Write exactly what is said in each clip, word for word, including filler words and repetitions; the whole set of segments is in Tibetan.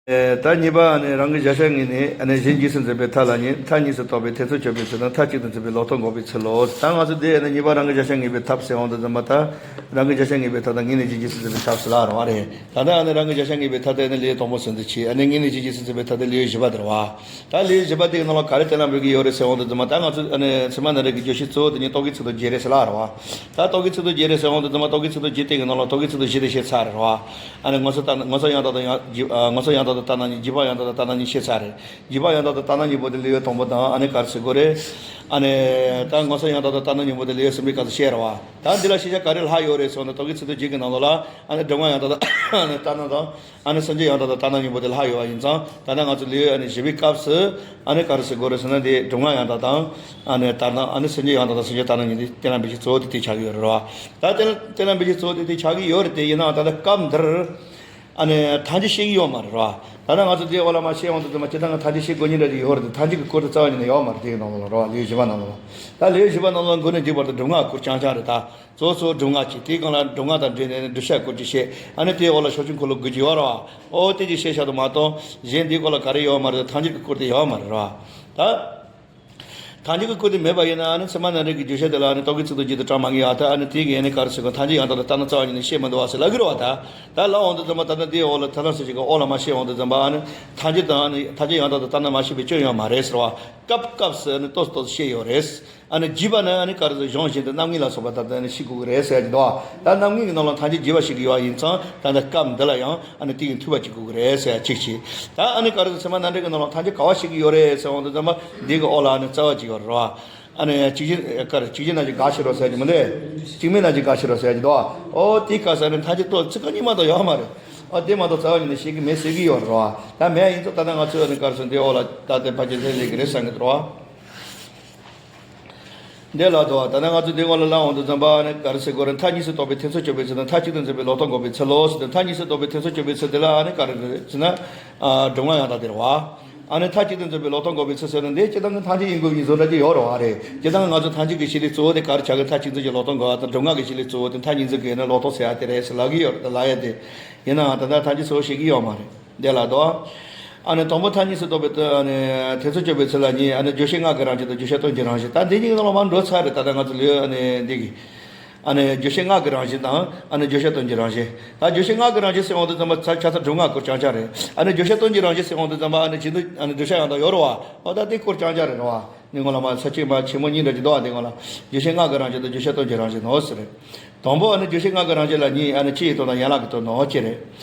ད་གཉིས་པ་ནི་རང་གི་གཞལ་བྱ་ངེས་ནས་གཞན་རྗེས་སུ་འཛིན་པའི་མཐའ་ལ་ཉིད་མཐའ་གཉིས་སུ་རྟོགས་པའི་ཐེ་ཚོམ་གཅོད་པའི་ཚུལ་དང་མཐའ་གཅིག་ཏུ་འཛིན་པའི་ལོག་རྟོག་འགོག་པའི་ཚུལ་ལོ། ད་ང་ཚོ་འདི་ནི་གཉིས་པ་རང་གི་གཞལ་བྱ་ངེས་པའི་ཐབས་ཟེར་འོང་དུ་འཛིན་པ། ད་རང་གི་གཞལ་བྱ་ངེས་པའི་ཐབས་དང་ངེས་ནས་གཞན་རྗེས་སུ་འཛིན་པའི་ཐབས་ཟེར་ལབ་རེད་བ། རེད། ད་ལྟ་ནི་རང་གི་གཞལ་བྱ་ངེས་པའི་ཐབས་དེ་ནི་ལེའུ་དང་པོ་ཟིན་དུ་ཆེ། ཨ་ནི་ངེས་ནས་གཞན་རྗེས་སུ་འཛིན་པའི་ཐབས་དེ་ལེའུ་བཞི་པ་དེ་རེད་བ། ད་ལེའུ་བཞི་པ་དེའི་ནང་ལ་ག་རེ་བསྟན་གནང་འབུལ་གྱི་ཡོད་རེད་ཟེར་འོང་དུ་འཛིན་པ། ད་ང་ཚོ་ཨ་ནི་ཚད་མ་རྣམ་འགྲེལ་གྱི་བརྗོད་གཞི་གཙོ་བོ་དེ་ཉིད་རྟོག་གེའི་ཚིག་དོན་བརྒྱད་རེད་ཟེར་ལབ་རེད་བ། ད་རྟོག་གེའི་ཚིག་དོན་བརྒྱད་རེད་ཟེར་འོང་དུ་འཛིན་པ། རྟོག་གེའི་ཚིག་དོན་བརྒྱད་དེ་གི་ནང་ལ་རྟོག་གེའི་ཚིག་དོན་བཞི་དེ་བཤད་ཚར་རེད་བ། ཨ་ནི་མངོན་སུམ་ལྟར་མངོན་སུམ་ཡང་དག་དང་ཡང་། མངོན་སུམ་ཡང་དག་དང་ལྟར་སྣང་གཉིས། རྗེས་དཔག་ཡང་དག་དང་ལྟར་སྣང་གཉིས་བཤད་ཚར་རེད། རྗེས་དཔག་ཡང་དག་དང་ལྟར་སྣང་གཉིས་པོ་དེ་ལེའུ་དང་པོ་དང་། ཨ་ནི་ག་རེ་ཟེར་དགོས་རེད། ཨ་ནི་ད་མངོན་སུམ་ཡང་དག་དང་ལྟར་སྣང་གཉིས་པོ་དེ་ལེའུ་གསུམ་པའི་སྐབས་སུ་བཤད་རེད་བ། ད་འདི་ལ་ཤེས་བྱ་ག་རེ་ལྷག་ཡོད་རེད་ཟེར་ན། རྟོག་གེའི་ཚིག་དོན་བརྒྱད་ཀྱི་ནང་ལོགས་ལ་ཨ་ནི་སྒྲིབ་ལྔ་ཡང་དག་དང་ལྟར་སྣང་དང་། ཨ་ནི་སེམས་ཅན་ཡང་དག་དང་ལྟར་སྣང་གཉིས་པོ་དེ་ལྷག་ཡོད་པ་ཡིན་ཙང་། ད་ལྟ་ང་ཚོ་ལེའུ་ཨ་ནི་བཞི་པའི་སྐབས་སུ་ཨ་ནི་ག་རེ་ཟེར་དགོས་རེད་ཟེར་ན། དེ་སྒྲིབ་ལྔ་ཡང་དག་དང་། ཨ་ནི་ལྟར་སྣང་། ཨ་ནི་སེམས་ཅན་ཡང་དག་དང་སེམས་ཅན་ལྟར་སྣང་གཉིས་དེ་བསྟན་ལ་འབད་ཞིག་གཙོ་བོ་དེ་དེ་ཆགས་ཀྱི་ཡོད་རེད་བ། ད་བསྟན་ལ་བསྟན་ལ་འབད་ཞིག་གཙོ་བོ་དེ་དེ་ཆགས་ཀྱི་ཡོད་རེད་དེ། ཡིན་ནའང་ད་ལྟ་སྐབས་འདིར་ཨ་ནི་ཐམས་ཅད་ཤེས་ཀྱི་ཡོད་མ་རེད་བ། ད་ལྟ་ང་ཚོ་དེའི་འོག་ལ་མར་བཤད་འོང་དུས་ཙམ་པ་སྤྱིར་བཏང་གི་ཐམས་ཅད་ཤེས་དགོས་ཉེན་འདྲ་ཅིག་ཡོད་རེད་དེ། ཐམས་ཅད་ཀྱི་སྐོར་དེ་རྩ་བ་ཉིད་ནས་ཡོད་མ་རེད། དེའི་ནང་ལོགས་ལ་རེད་བ། ལེའུ་བཞི་པ་ནང་ལོགས་ལ། ད་ལེའུ་བཞི་པ་ནང་ལོགས་ལ་མགོ་ནས་མཇུག་བར་དུ་སྒྲིབ་ལྔ་སྐོར་རྐྱང་རྐྱང་རེད། ད་གཙོ་བོ་གཙོ་བོ་སྒྲིབ་ལྔ་གཅིག། དེའི་སྒང་ལ་སྒྲིབ་ལྔ་དང་འབྲེལ་ནས་བསྒྲུབ་བྱ་སྐོར་གཅིག་བཤད། ཨ་ནི་དེའི་འོག་ལ་ཕྱོགས་བཅུའི་འཁོར་ལོ་དགུ་གཅིག་ཡོད་རེད་བ། ཨོ་དེ་གཅིག་བཤད་བཞག་དུས་མ་གཏོགས་གཞན་འདིའི་སྐོར་ལ་ག་རེ་ཡོད་མ་རེད། ཐམས་ཅད་ཀྱི་སྐོར་དེ་ཡོད་མ་རེད་བ། ད་ཐམས་ཅད་ཀྱི་སྐོར་དེ་མེད་པ་ཡིན་ན། ཨ་ནི་ཚད་མ་རྣམ་འགྲེལ་གྱི་བརྗོད་བྱ་དེ་ལ་ཨ་ནི་རྟོག་གེའི་ཚིག་དོན་བརྒྱད་དེ་གྲངས་མང་གི་ཡོད། ད་ཨ་ནི་དེ་གི་ཨ་ནི་ག་རེ་ཟེར་དགོས། ཐམས་ཅད་ཡང་དག་དང་ལྟར་སྣང་རྩ་བ་ཉིད་ནས་བཤད་མི་འདུག་བ་ཟེར་ལབ་ཀྱི་རེད་བ། ད་ད་ལབ་འོང་དུས་ཙམ་པ། ད་ལྟ་དེའི་འོག་ལ་ཐར་ལམ་ཟེར་ཞིག་གི་འོག་ལ་མར་བཤད་འོང་དུས་ཙམ་པ། ཨ་ནི་ཐམས་ཅད་དང་། ཨ་ནི་ཐམས་ཅད་ཡང་དག་དང་ལྟར་སྣང་མ་བཤད་པའི་སྐྱོན་ཡོད་མ་རེད་ཟེར་བ། སྐབས་སྐབས་སུ་ཨ་ནི་ཏོག་ཙམ་ཏོག་ཙམ་བཤད་ཡོད་རེད། ཨ་ནི་རྗེས་པ་ནི་ཨ་ནི་ག་རེ་ཟེར། གཞུང་བཞིན་དུ་རྣམ་ངེས་ལ་སོགས་པ་ལྟར་དུ་ཨ་ནི་ཤེས་དགོས་ཀྱི་རེད་ཟེར་གྱི་འདུག། ད་རྣམ་ངེས་ཀྱི་ནང་ལ་ཐམས་ཅད་རྒྱས་པ་ཤེས་ཀྱི་ཡོད་པ་ཡིན་ཙང་། ད་ལྟ་སྐབས་འདི་ལ་ཡང་ཨ་ནི་དེ་ཡི་མཐུད་པ་གཅིག་དགོས་ཀྱི་རེད་ཟེར་ཡ་གཅིག་བྱས། ད་ཨ་ནི་ག་རེ་ཟེར། ཚད་མ་རྣམ་འགྲེལ་གྱི་ནང་ལ་ཐམས་ཅད་ག་པར་ཤེས་ཀྱི་ཡོད་རེད་ཟེར་འོང་དུས་ཙམ་པ། འདི་གི་འོག་ལ་ཨ་ནི་རྩ་བ་གཅིག་ཡོད་རེད་བ། ཨ་ནི་གཅིག་བཞིན་ག་རེ། གཅིག་བཞིན་ན་གཅིག་དགག་ཕྱིར་རོ་ཟེར་གྱི་མི་འདུག། གཅིག་མིན་ན་གཅིག་དགག་ཕྱིར་རོ་ཟེར་གྱི་འདུག། ཨོ་དེའི་སྐབས་སུ་ཨ་ནི་ཐམས་ཅད་ཏོག་ཙམ་ཚིག་རྐང་གཉིས་མ་གཏོགས་ཡོད་མ་རེད། ཨོ་དེ་མ་གཏོགས་རྩ་བ་ཉིད་ནས་ཤེས་ཀྱི་མེད་ཟེར་གྱི་ཡོད་རེད་བ། ད་མེད་ཡིན་ཙང་ད་ལྟ་ང་ཚོས་ཨ་ནི་ག་རེ་ཟེར། འདིའི་འོག་ལ་ད་ལྟ་ཕལ་ཆེར་ལྷད་ལྷད་ཀྱི་རེད་བསམ་གྱི་འདུག་རེད་བ། འདི་ལ་དོ། ད་ནི་ང་ཚོ་འདི་སྔོན་ལ་ལབ་འོང་དུས་ཙམ་པ་ནི་ག་རེ་ཟེར་དགོས་རེད། མཐའ་གཉིས་སུ་རྟོགས་པའི་ཐེ་ཚོམ་གཅོད་པའི་ཚུལ་དང་། མཐའ་གཅིག་ཏུ་འཛིན་པའི་ལོག་རྟོག་འགོག་པའི་ཚུལ་ལོ་ཟེར་ཏེ། མཐའ་གཉིས་སུ་རྟོགས་པའི་ཐེ་ཚོམ་གཅོད་པའི་ཚུལ་དེ་ལ་ཨ་ནི་ག་རེ་ཟེར་ན། ཨ་སྒྲིབ་ལྔ་ཡང་དག་དེ་རེད་བ། ཨ་ནི་མཐའ་གཅིག་ཏུ་འཛིན་པའི་ལོག་རྟོག་འགོག་པའི་ཚུལ་ཟེར་ན། འདི་སྤྱིར་བཏང་གི་ཐམས་ཅད་ཡིན་དགོས་ཀྱི་བཟོ་འདྲ་ཅིག་ཡོད་རེད་བ། རེད། སྤྱིར་བཏང་གི་ང་ཚོ་ཐམས་ཅད་ཀྱི་བྱེད་ལས་གཙོ་བོ་དེ་ག་རེ་ཆགས་ཀྱི། མཐའ་གཅིག་འཛིན་གྱི་ལོག་རྟོག་འགོག་པ་དང་། སྒྲིབ་ལྔ་གི་བྱེད་ལས་གཙོ་བོ་དེ་མཐའ་གཉིས་འཛིན་གྱི་ཡིན་ན་ལོག་རྟོག་ཟེར་ཡ་དེ་རེད་ཟེར་ལབ་ཀྱི་ཡོད་རེད། ད་ལབ་ཡ་དེ། ཡིན་ནའང་ད་ལྟ་ཐམས་ཅད་གཙོ་བོ་ཤེས་ཀྱི་ཡོད་མ་རེད། འདི་ལ་དོ། ཨ་ནི་དང་པོ་མཐའ་གཉིས་སུ་རྟོགས་པའི། ཨ་ནི་ཐེ་ཚོམ་གཅོད་པའི་ཚུལ་ལ་གཉིས། ཨ་ནི་རྗོད་བྱེད་སྔགས་ཀྱི་རང་བཞིན་དང་། རྗོད་བྱེད་དོན་གྱི་རང་བཞིན། ད་འདི་གཉིས་ཀྱི་ནང་ལ་མར་འགྲོ་ཚར་རེད། ད་ལྟ་ང་ཚོ་ལེའུ་ཨ་ནི་འདི་གི། ཨ་ནི་རྗོད་བྱེད་སྔགས་ཀྱི་རང་བཞིན་དང་། ཨ་ནི་རྗོད་བྱེད་དོན་གྱི་རང་བཞིན། ད་རྗོད་བྱེད་སྔགས་ཀྱི་རང་བཞིན་ཟེར་འོང་དུས་ཙམ་པ་ཆ་ཆ་ཚང་སྒྲིབ་ལྔ་སྐོར་རྐྱང་རྐྱང་རེད། ཨ་ནི་རྗོད་བྱེད་དོན་གྱི་རང་བཞིན་ཟེར་འོང་དུས་ཙམ་པ། ཨ་ནི་རྗེས་ཟློས། ཨ་ནི་བསྒྲུབ་བྱ་ཡང་དག་ཡོད་རེད་བ། འོ་ད་དེ་སྐོར་རྐྱང་རྐྱང་རེད་རེད་བ། ནི་སྔོན་ལ་མ་ས་བཅད་མ་ཆེན་མོ་གཉིས་འདྲ་ཅིག་འདུག་བ། དེ་སྔོན་ལ་རྗོད་བྱེད་སྔགས་ཀྱི་རང་བཞིན་དང་། རྗོད་བྱེད་དོན་གྱི་རང་བཞིན་ནོ་ཟེར་རེད། དང་པོ་ཨ་ནི་རྗོད་བྱེད་སྔགས་ཀྱི་རང་བཞིན་ལ་གཉིས། ཨ་ནི་སྤྱི་ཡི་དོན་དང་ཡན་ལག་གི་དོན་ནོ་གཅིག་རེད།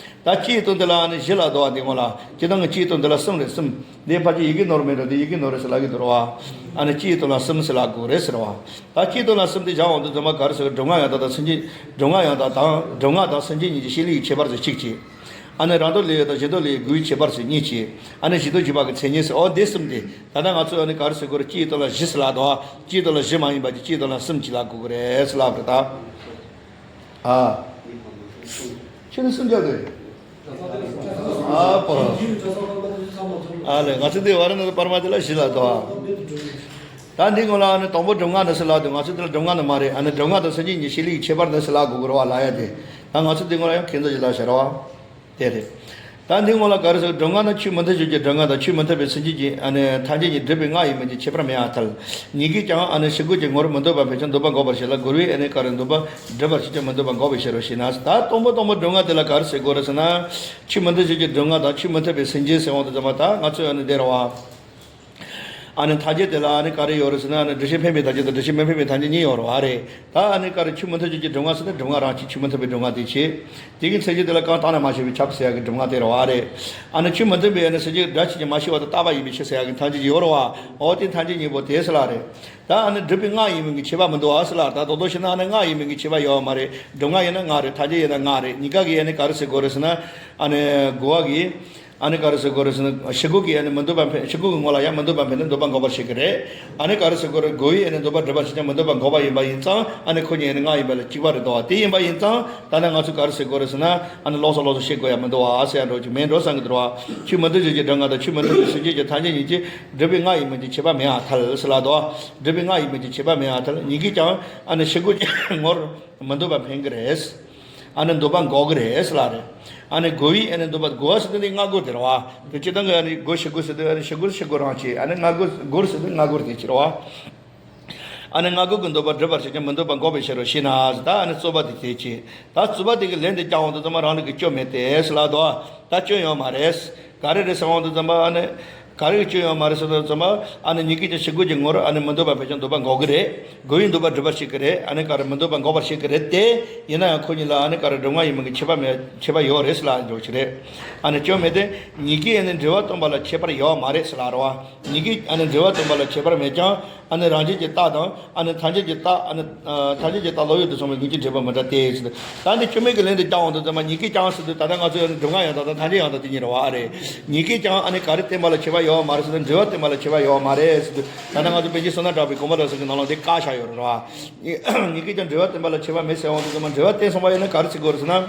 ད་སྤྱི་ཡི་དོན་དེ་ལ་ཨ་ནི་བཞི་ལ་དོ། དེ་སྔོན་ལ་སྤྱིར་བཏང་གི་སྤྱི་ཡི་དོན་དེ་ལ་གསུམ་རེད། གསུམ། འདི་ཕལ་ཆེར་ཡི་གེ་ནོར་མེད་འགྲོ། དེ་ཡི་གེ་ནོར་རེད་ཟེར་ལབ་ཀྱི་འདུག་རེད་བ། ཨ་ནི་སྤྱི་ཡི་དོན་ལ་གསུམ་ཟེར་ལབ་དགོས་རེད་ཟེར་བ། ད་སྤྱི་ཡི་དོན་ལ་གསུམ་དེ་བཞག་འོང་དུས་ཙམ་པ་ག་རེ་ཟེར། སྒྲིབ་ལྔ་ཡང་དག་དང་། སེམས་ཅན། སྒྲིབ་ལྔ་ཡང་དག་དང་། སྒྲིབ་ལྔ་དང་སེམས་ཅན་གཉིས་ཀྱི་བྱེད་ལས་ཀྱི་ཁྱད་པར་ཟེར་གཅིག་བྱས། ཨ་ནི་རང་ལྡོག་ལས་ཡོད་དང་གཞན་ལྡོག་ལས་ཡོད་དགུའི་ཁྱད་པར་ཟེར་གཉིས་བྱས། ཨ་ནི་བཞི་ལྡོག་བརྒྱད་པ་གི་མཚན་ཉིད་ཟེར། ཨོ་འདི་གསུམ་དེ། ད་ལྟ་ང་ཚོས་ཨ་ནི་ག་རེ་ཟེར་དགོས་རེད། སྤྱི་ཡི་དོན་ལ་བཞི་ཟེར་ལབ་འདུག་བ། སྤྱི་ཡི་དོན་ལ་བཞི་མ་ཡིན་པ་ཅིག་སྤྱི་ཡི་དོན་ལ་གསུམ་ཅིག་ལབ་དགོས་ཀྱི་རེད་ཟེར་ལབ་རེད་ད། ཨ། ཁྱོད་ནི་གསུམ་རྒྱག་དགོས། ཨ་པོ། ཨ་ལེ། ང་ཚོ་འདི་བ་ར་ཎ་སི་པར་མ་དེ་ལ་བཞི་ལབ་འདུག་བ། ད་འདི་སྔོན་ལ་ཨ་ནི་དང་པོ་སྒྲིབ་ལྔ་ནི་ཟེར་ལབ་འདུག། ང་ཚོ་འདི་ལ་སྒྲིབ་ལྔ་ནི་མ་རེད། ཨ་ནི་སྒྲིབ་ལྔ་དང་སེམས་ཅན་གཉིས་བྱེད་ལས་ཀྱི་ཁྱད་པར་ནི་ཟེར་ལབ་དགོས་ཀྱི་རེད་བ། ལབ་ཡ་དེ། ད་ང་ཚོ་འདི་སྔོན་ལ་ཡང་ཁྱད་མཚར་ཅིག་ལབ་བཞག་རེད་བ། དེ་རེད། ད་འདི་སྔོན་ལ་ག་རེ་ཟེར། སྒྲིབ་ལྔ་ནི་ཆོས་མི་མཐུན་ཕྱོགས་ཀྱི་སྒྲིབ་ལྔ་དང་། ཆོས་མི་མཐུན་པའི་སེམས་ཅན་གྱི་ཨ་ནི་ཐམས་ཅད་ཉིད་སྒྲིབ་པའི་སྔ་ཡིན་མིན་གྱི་ཁྱད་པར་མེད་པར་ཐལ། ཉིད་ཀྱིས་ཀྱང་ཨ་ནི་ཕྱི་རྒོལ་གྱི་ངོར་མི་འདོད་པ་འཕེན་ཀྱང་འདོད་པ་འགོག་པར་བྱེད་ལ། རྒོལ་བས་ཨ་ནི་ག་རེ། འདོད་པ་སྒྲིབ་པར་བྱེད་ཀྱང་མི་འདོད་པ་འགོག་པའི་ཕྱིར་རོ་ཞེ་ན། ད་དང་པོ་དང་པོ་སྒྲིབ་ལྔ་དེ་ལ་ག་རེ་ཟེར་དགོས་རེད་ཟེར་ན། ཆོས་མི་མཐུན་ཕྱོགས་ཀྱི་སྒྲིབ་ལྔ་དང་། ཆོས་མི་མཐུན་པའི་སེམས་ཅན་ཟེར་འོང་དུས་ཙམ་པ། ད་ང་ཚོས་ཨ་ནི་འདི་རེད་བ། ཨ་ནི་ཐམས་ཅད་དེ་ལ་ཨ་ནི་ག་རེ་ཡོད་རེད་ཟེར་ན། ཨ་ནི་སྒྲིབ་བྱེད་འཕེན་པའི་ཐམས་ཅད་དང་། སྒྲིབ་བྱེད་མི་འཕེན་པའི་ཐམས་ཅད་གཉིས་ཡོད་རེད་བ། རེད། ད་ཨ་ནི་ག་རེ། ཆོས་མི་མཐུན་ཕྱོགས་ཀྱི་སྒྲིབ་ལྔ་ཟེར་ན་སྒྲིབ་ལྔ་རང་བཞིན། ཆོས་མི་མཐུན་པའི་སྒྲིབ་ལྔ་དེ་བྱས། དེ་གི་མཚན་ཉིད་དེ་ལ་གང་བཏང་ན་མ་ཤེས་པས་ཁྱབ་ཟེར་ཡ་གི་སྒྲིབ་ལྔ་དེ་རེད་བ། རེད། ཨ་ནི་ཆོས་མི་མཐུན་པའི་ཨ་ནི་སེམས་ཅན་སྒྲ་ཆོས་ཀྱིས་མ་ཤེས་པ་དང་རྟག་པ་ཡིན་པའི་ཕྱིར་ཟེར་ཡ་གི་ཐམས་ཅད་ཀྱི་ཡོད་རེད་བ། འོ་དེ་ཐམས་ཅད་གཉིས་པོ་དེ་ཟེར་ལ་རེད། ད་ཨ་ནི་སྒྲིབ་པའི་སྔ་ཡིན་མིན་གྱི་ཁྱད་པར་མི་འདུག་བ་ཟེར་ལ། ད་རྡོག་རྡོག་བཤད་ན་ཨ་ནི་སྔ་ཡིན་མིན་གྱི་ཁྱད་པར་ཡོད་མ་རེད། སྒྲིབ་ལྔ་ཡིན་ན་སྔ་རེད། ཐམས་ཅད་ཡིན་ན་སྔ་རེད། གཉིས་ཀ་གི་ཨ་ནི་ག་རེ་ཟེར་དགོས་རེད་ཟེར་ན། ཨ་ནི་རྒོལ་བ་གིས། ཨ་ནི་ག་རེ་ཟེར་དགོས་རེད་ཟེར་ན། ཕྱི་རྒོལ་གྱིས་ཨ་ནི་མི་འདོད་པ་འཕེན། ཕྱི་རྒོལ་གྱི་ངོ་ལ་ཡང་མི་འདོད་པ་འཕེན་ནས་འདོད་པ་འགོག་པར་བྱེད་ཀྱི་རེད། ཨ་ནི་ག་རེ་ཟེར་དགོས་རེད། རྒོལ་བས་ཨ་ནི་འདོད་པ་སྒྲིབ་པར་བྱེད་ཀྱང་མི་འདོད་པ་འགོག་པ་ཡིན་པ་ཡིན་ཙང་། ཨ་ནི་ཁོ་གཉིས་ཨ་ནི་སྔ་ཡིན་པ་ལ་གཅིག་པ་རེད་དོ། དེ་ཡིན་པ་ཡིན་ཙང་། ད་ནི་ང་ཚོས་ག་རེ་ཟེར་དགོས་རེད་ཟེར་ན། ཨ་ནི་ལོགས་སུ་ལོགས་སུ་བཤད་དགོས་ཡ་མི་འདུག་བ་ཟེར་ཡ་འདྲ་ཅིག་མེད་འགྲོ་བསམ་གྱི་འདུག་བ། ཆོས་མི་མཐུན་ཕྱོགས་ཀྱི་སྒྲིབ་ལྔ་དང་། ཆོས་མི་མཐུན་པའི་སེམས་ཅན་གྱི་ཐམས་ཅད་ཉིད་ཀྱིས་སྒྲིབ་པའི་སྔ་ཡིན་མིན་གྱི་ཁྱད་པར་མེད་པར་ཐལ་ཟེར་ལ་དོ། སྒྲིབ་པའི་སྔ་ཡིན་མིན་གྱི་ཁྱད་པར་མེད་པར་ཐལ། ཉིད་ཀྱིས་ཀྱང་ཨ་ནི་ཕྱི་རྒོལ་གྱི་ངོར་མི་འདོད་པ་འཕེན་གྱི་རེད། ཨ་ནི་འདོད་པ་འགོག་གི་རེད་ཟེར་ལ་རེད། ཨ་ནི་རྒོལ་བའི་ཨ་ནི་འདོད་པ་རྒོལ་བ་ཟེར་དུས་ནི་སྔ་རྒོལ་དེ་རེད་བ། དེ་སྤྱིར་བཏང་གི་ཨ་ནི་རྒོལ་ཕྱི་རྒོལ་ཟེར་དུས་ཨ་ནི་ཕྱི་རྒོལ་ཕྱི་རྒོལ་རང་བྱེད། ཨ་ནི་སྔ་རྒོལ་རྒོལ་ཟེར་དུས་སྔ་རྒོལ་དེ་བྱེད་རེད་བ། ཨ་ནི་སྔ་རྒོལ་གྱི་འདོད་པ་སྒྲུབ་པར་བྱེད་ཀྱང་མི་འདོད་པ་འགོག་པའི་ཕྱིར་རོ་ཞེ་ན་ཟེར། ད་ཨ་ནི་རྩོད་པ་དེ་དེ་བྱེད། ད་རྩོད་པ་དེ་གི་ལན་དེ་རྒྱག་འོང་དུས་ཙམ་པ་རང་ལུགས་ཀྱི་སྐྱོན་མེད་དེ་ཟེར་ལ་དོ། ད་སྐྱོན་ཡོད་མ་རེད། ག་རེ་རེད་ཟེར་འོང་དུས་ཙམ་པ་ཨ་ནི། ག་རེ་གི་སྐྱོན་ཡོད་མ་རེད་ཟེར་དུས་ཙམ་པ་ཨ་ནི་ཉིད་ཀྱིས་ཀྱང་ཕྱི་རྒོལ་གྱི་ངོར་ཨ་ནི་མི་འདོད་པ་བས་ཀྱང་འདོད་པ་འགོག་གི་རེད། རྒོལ་བའི་འདོད་པ་སྒྲུབ་པར་བྱེད་ཀྱི་རེད། ཨ་ནི་ག་རེ་མི་འདོད་པ་འགོག་པར་བྱེད་ཀྱི་རེད་དེ། ཡིན་ན་ཡང་ཁོ་གཉིས་ལ་ཨ་ནི་ག་རེ་སྒྲུབ་ངག་ཡིན་མིན་གྱི་ཁྱད་པར་མེད་ཁྱད་པར་ཡོད་རེད་ཟེར་ལ་འཇོག་ཆེ་རེད། ཨ་ནི་སྐྱོན་མེད་དེ། ཉིད་ཀྱིས་ཨ་ནི་འབྲེལ་བ་སྟོན་པ་ལ་ཁྱད་པར་ཡོད་མ་རེད་ཟེར་ལ་རོ། ཉིད་ཀྱིས་ཨ་ནི་འབྲེལ་བ་སྟོན་པ་ལ་ཁྱད་པར་མེད་ཀྱང་། ཨ་ནི་རང་རྒྱུད་ཀྱི་རྟགས་དང་། ཨ་ནི་ཐམས་ཅད་ཀྱི་རྟགས། ཨ་ནི་ཨ་ཐམས་ཅད་ཀྱི་རྟགས་བློ་ཡུལ་དུ་སོང་བའི་དངོས་གཞིའི་འབྲས་བུ་མི་འདྲ་སྟེ་ཟེར། ད་འདི་སྐྱོན་མེད་ཀྱི་ལན་དུ་བརྒྱབ་འོང་དུས་ཙམ་པ་ཉིད་ཀྱིས་ཀྱང་ཟེར་དུས་ད་ལྟ་ང་ཚོས་ཨ་ནི་སྒྲུབ་ངག་ཡང་དག་དང་ཐམས་ཅད་ཡང་དག་དེ་གཉིས་རེད་བ། ཨ་རེད། ཉིད་ཀྱིས་ཀྱང་ཨ་ནི་ག་རེ་བསྟན་པ་ལ་ཁྱད་པར་ཡོད་མ་རེད་ཟེར་དུས་འབྲེལ་བ་བསྟན་པ་ལ་ཁྱད་པར་ཡོད་མ་རེད་ཟེར་དུས། ད་ལྟ་ང་ཚོ་པཎ་ཆེན་བསོད་ནམས་གྲགས་པའི་དགོངས་པ་རབ་གསལ་གྱི་ནང་ལ་འདི་བཀག་བཞག་ཡོད་རེད་བ། ཉིད་ཀྱིས་ཀྱང་འབྲེལ་བ་བསྟན་པ་ལ་ཁྱད་པར་མེད་ཟེར་འོང་དུས་ཙམ་པ་འབྲེལ་བ་བསྟན་སོང་བ་ཡིན་ན་ག་རེ་ཟེར་དགོས་རེད་ཟེར་ན།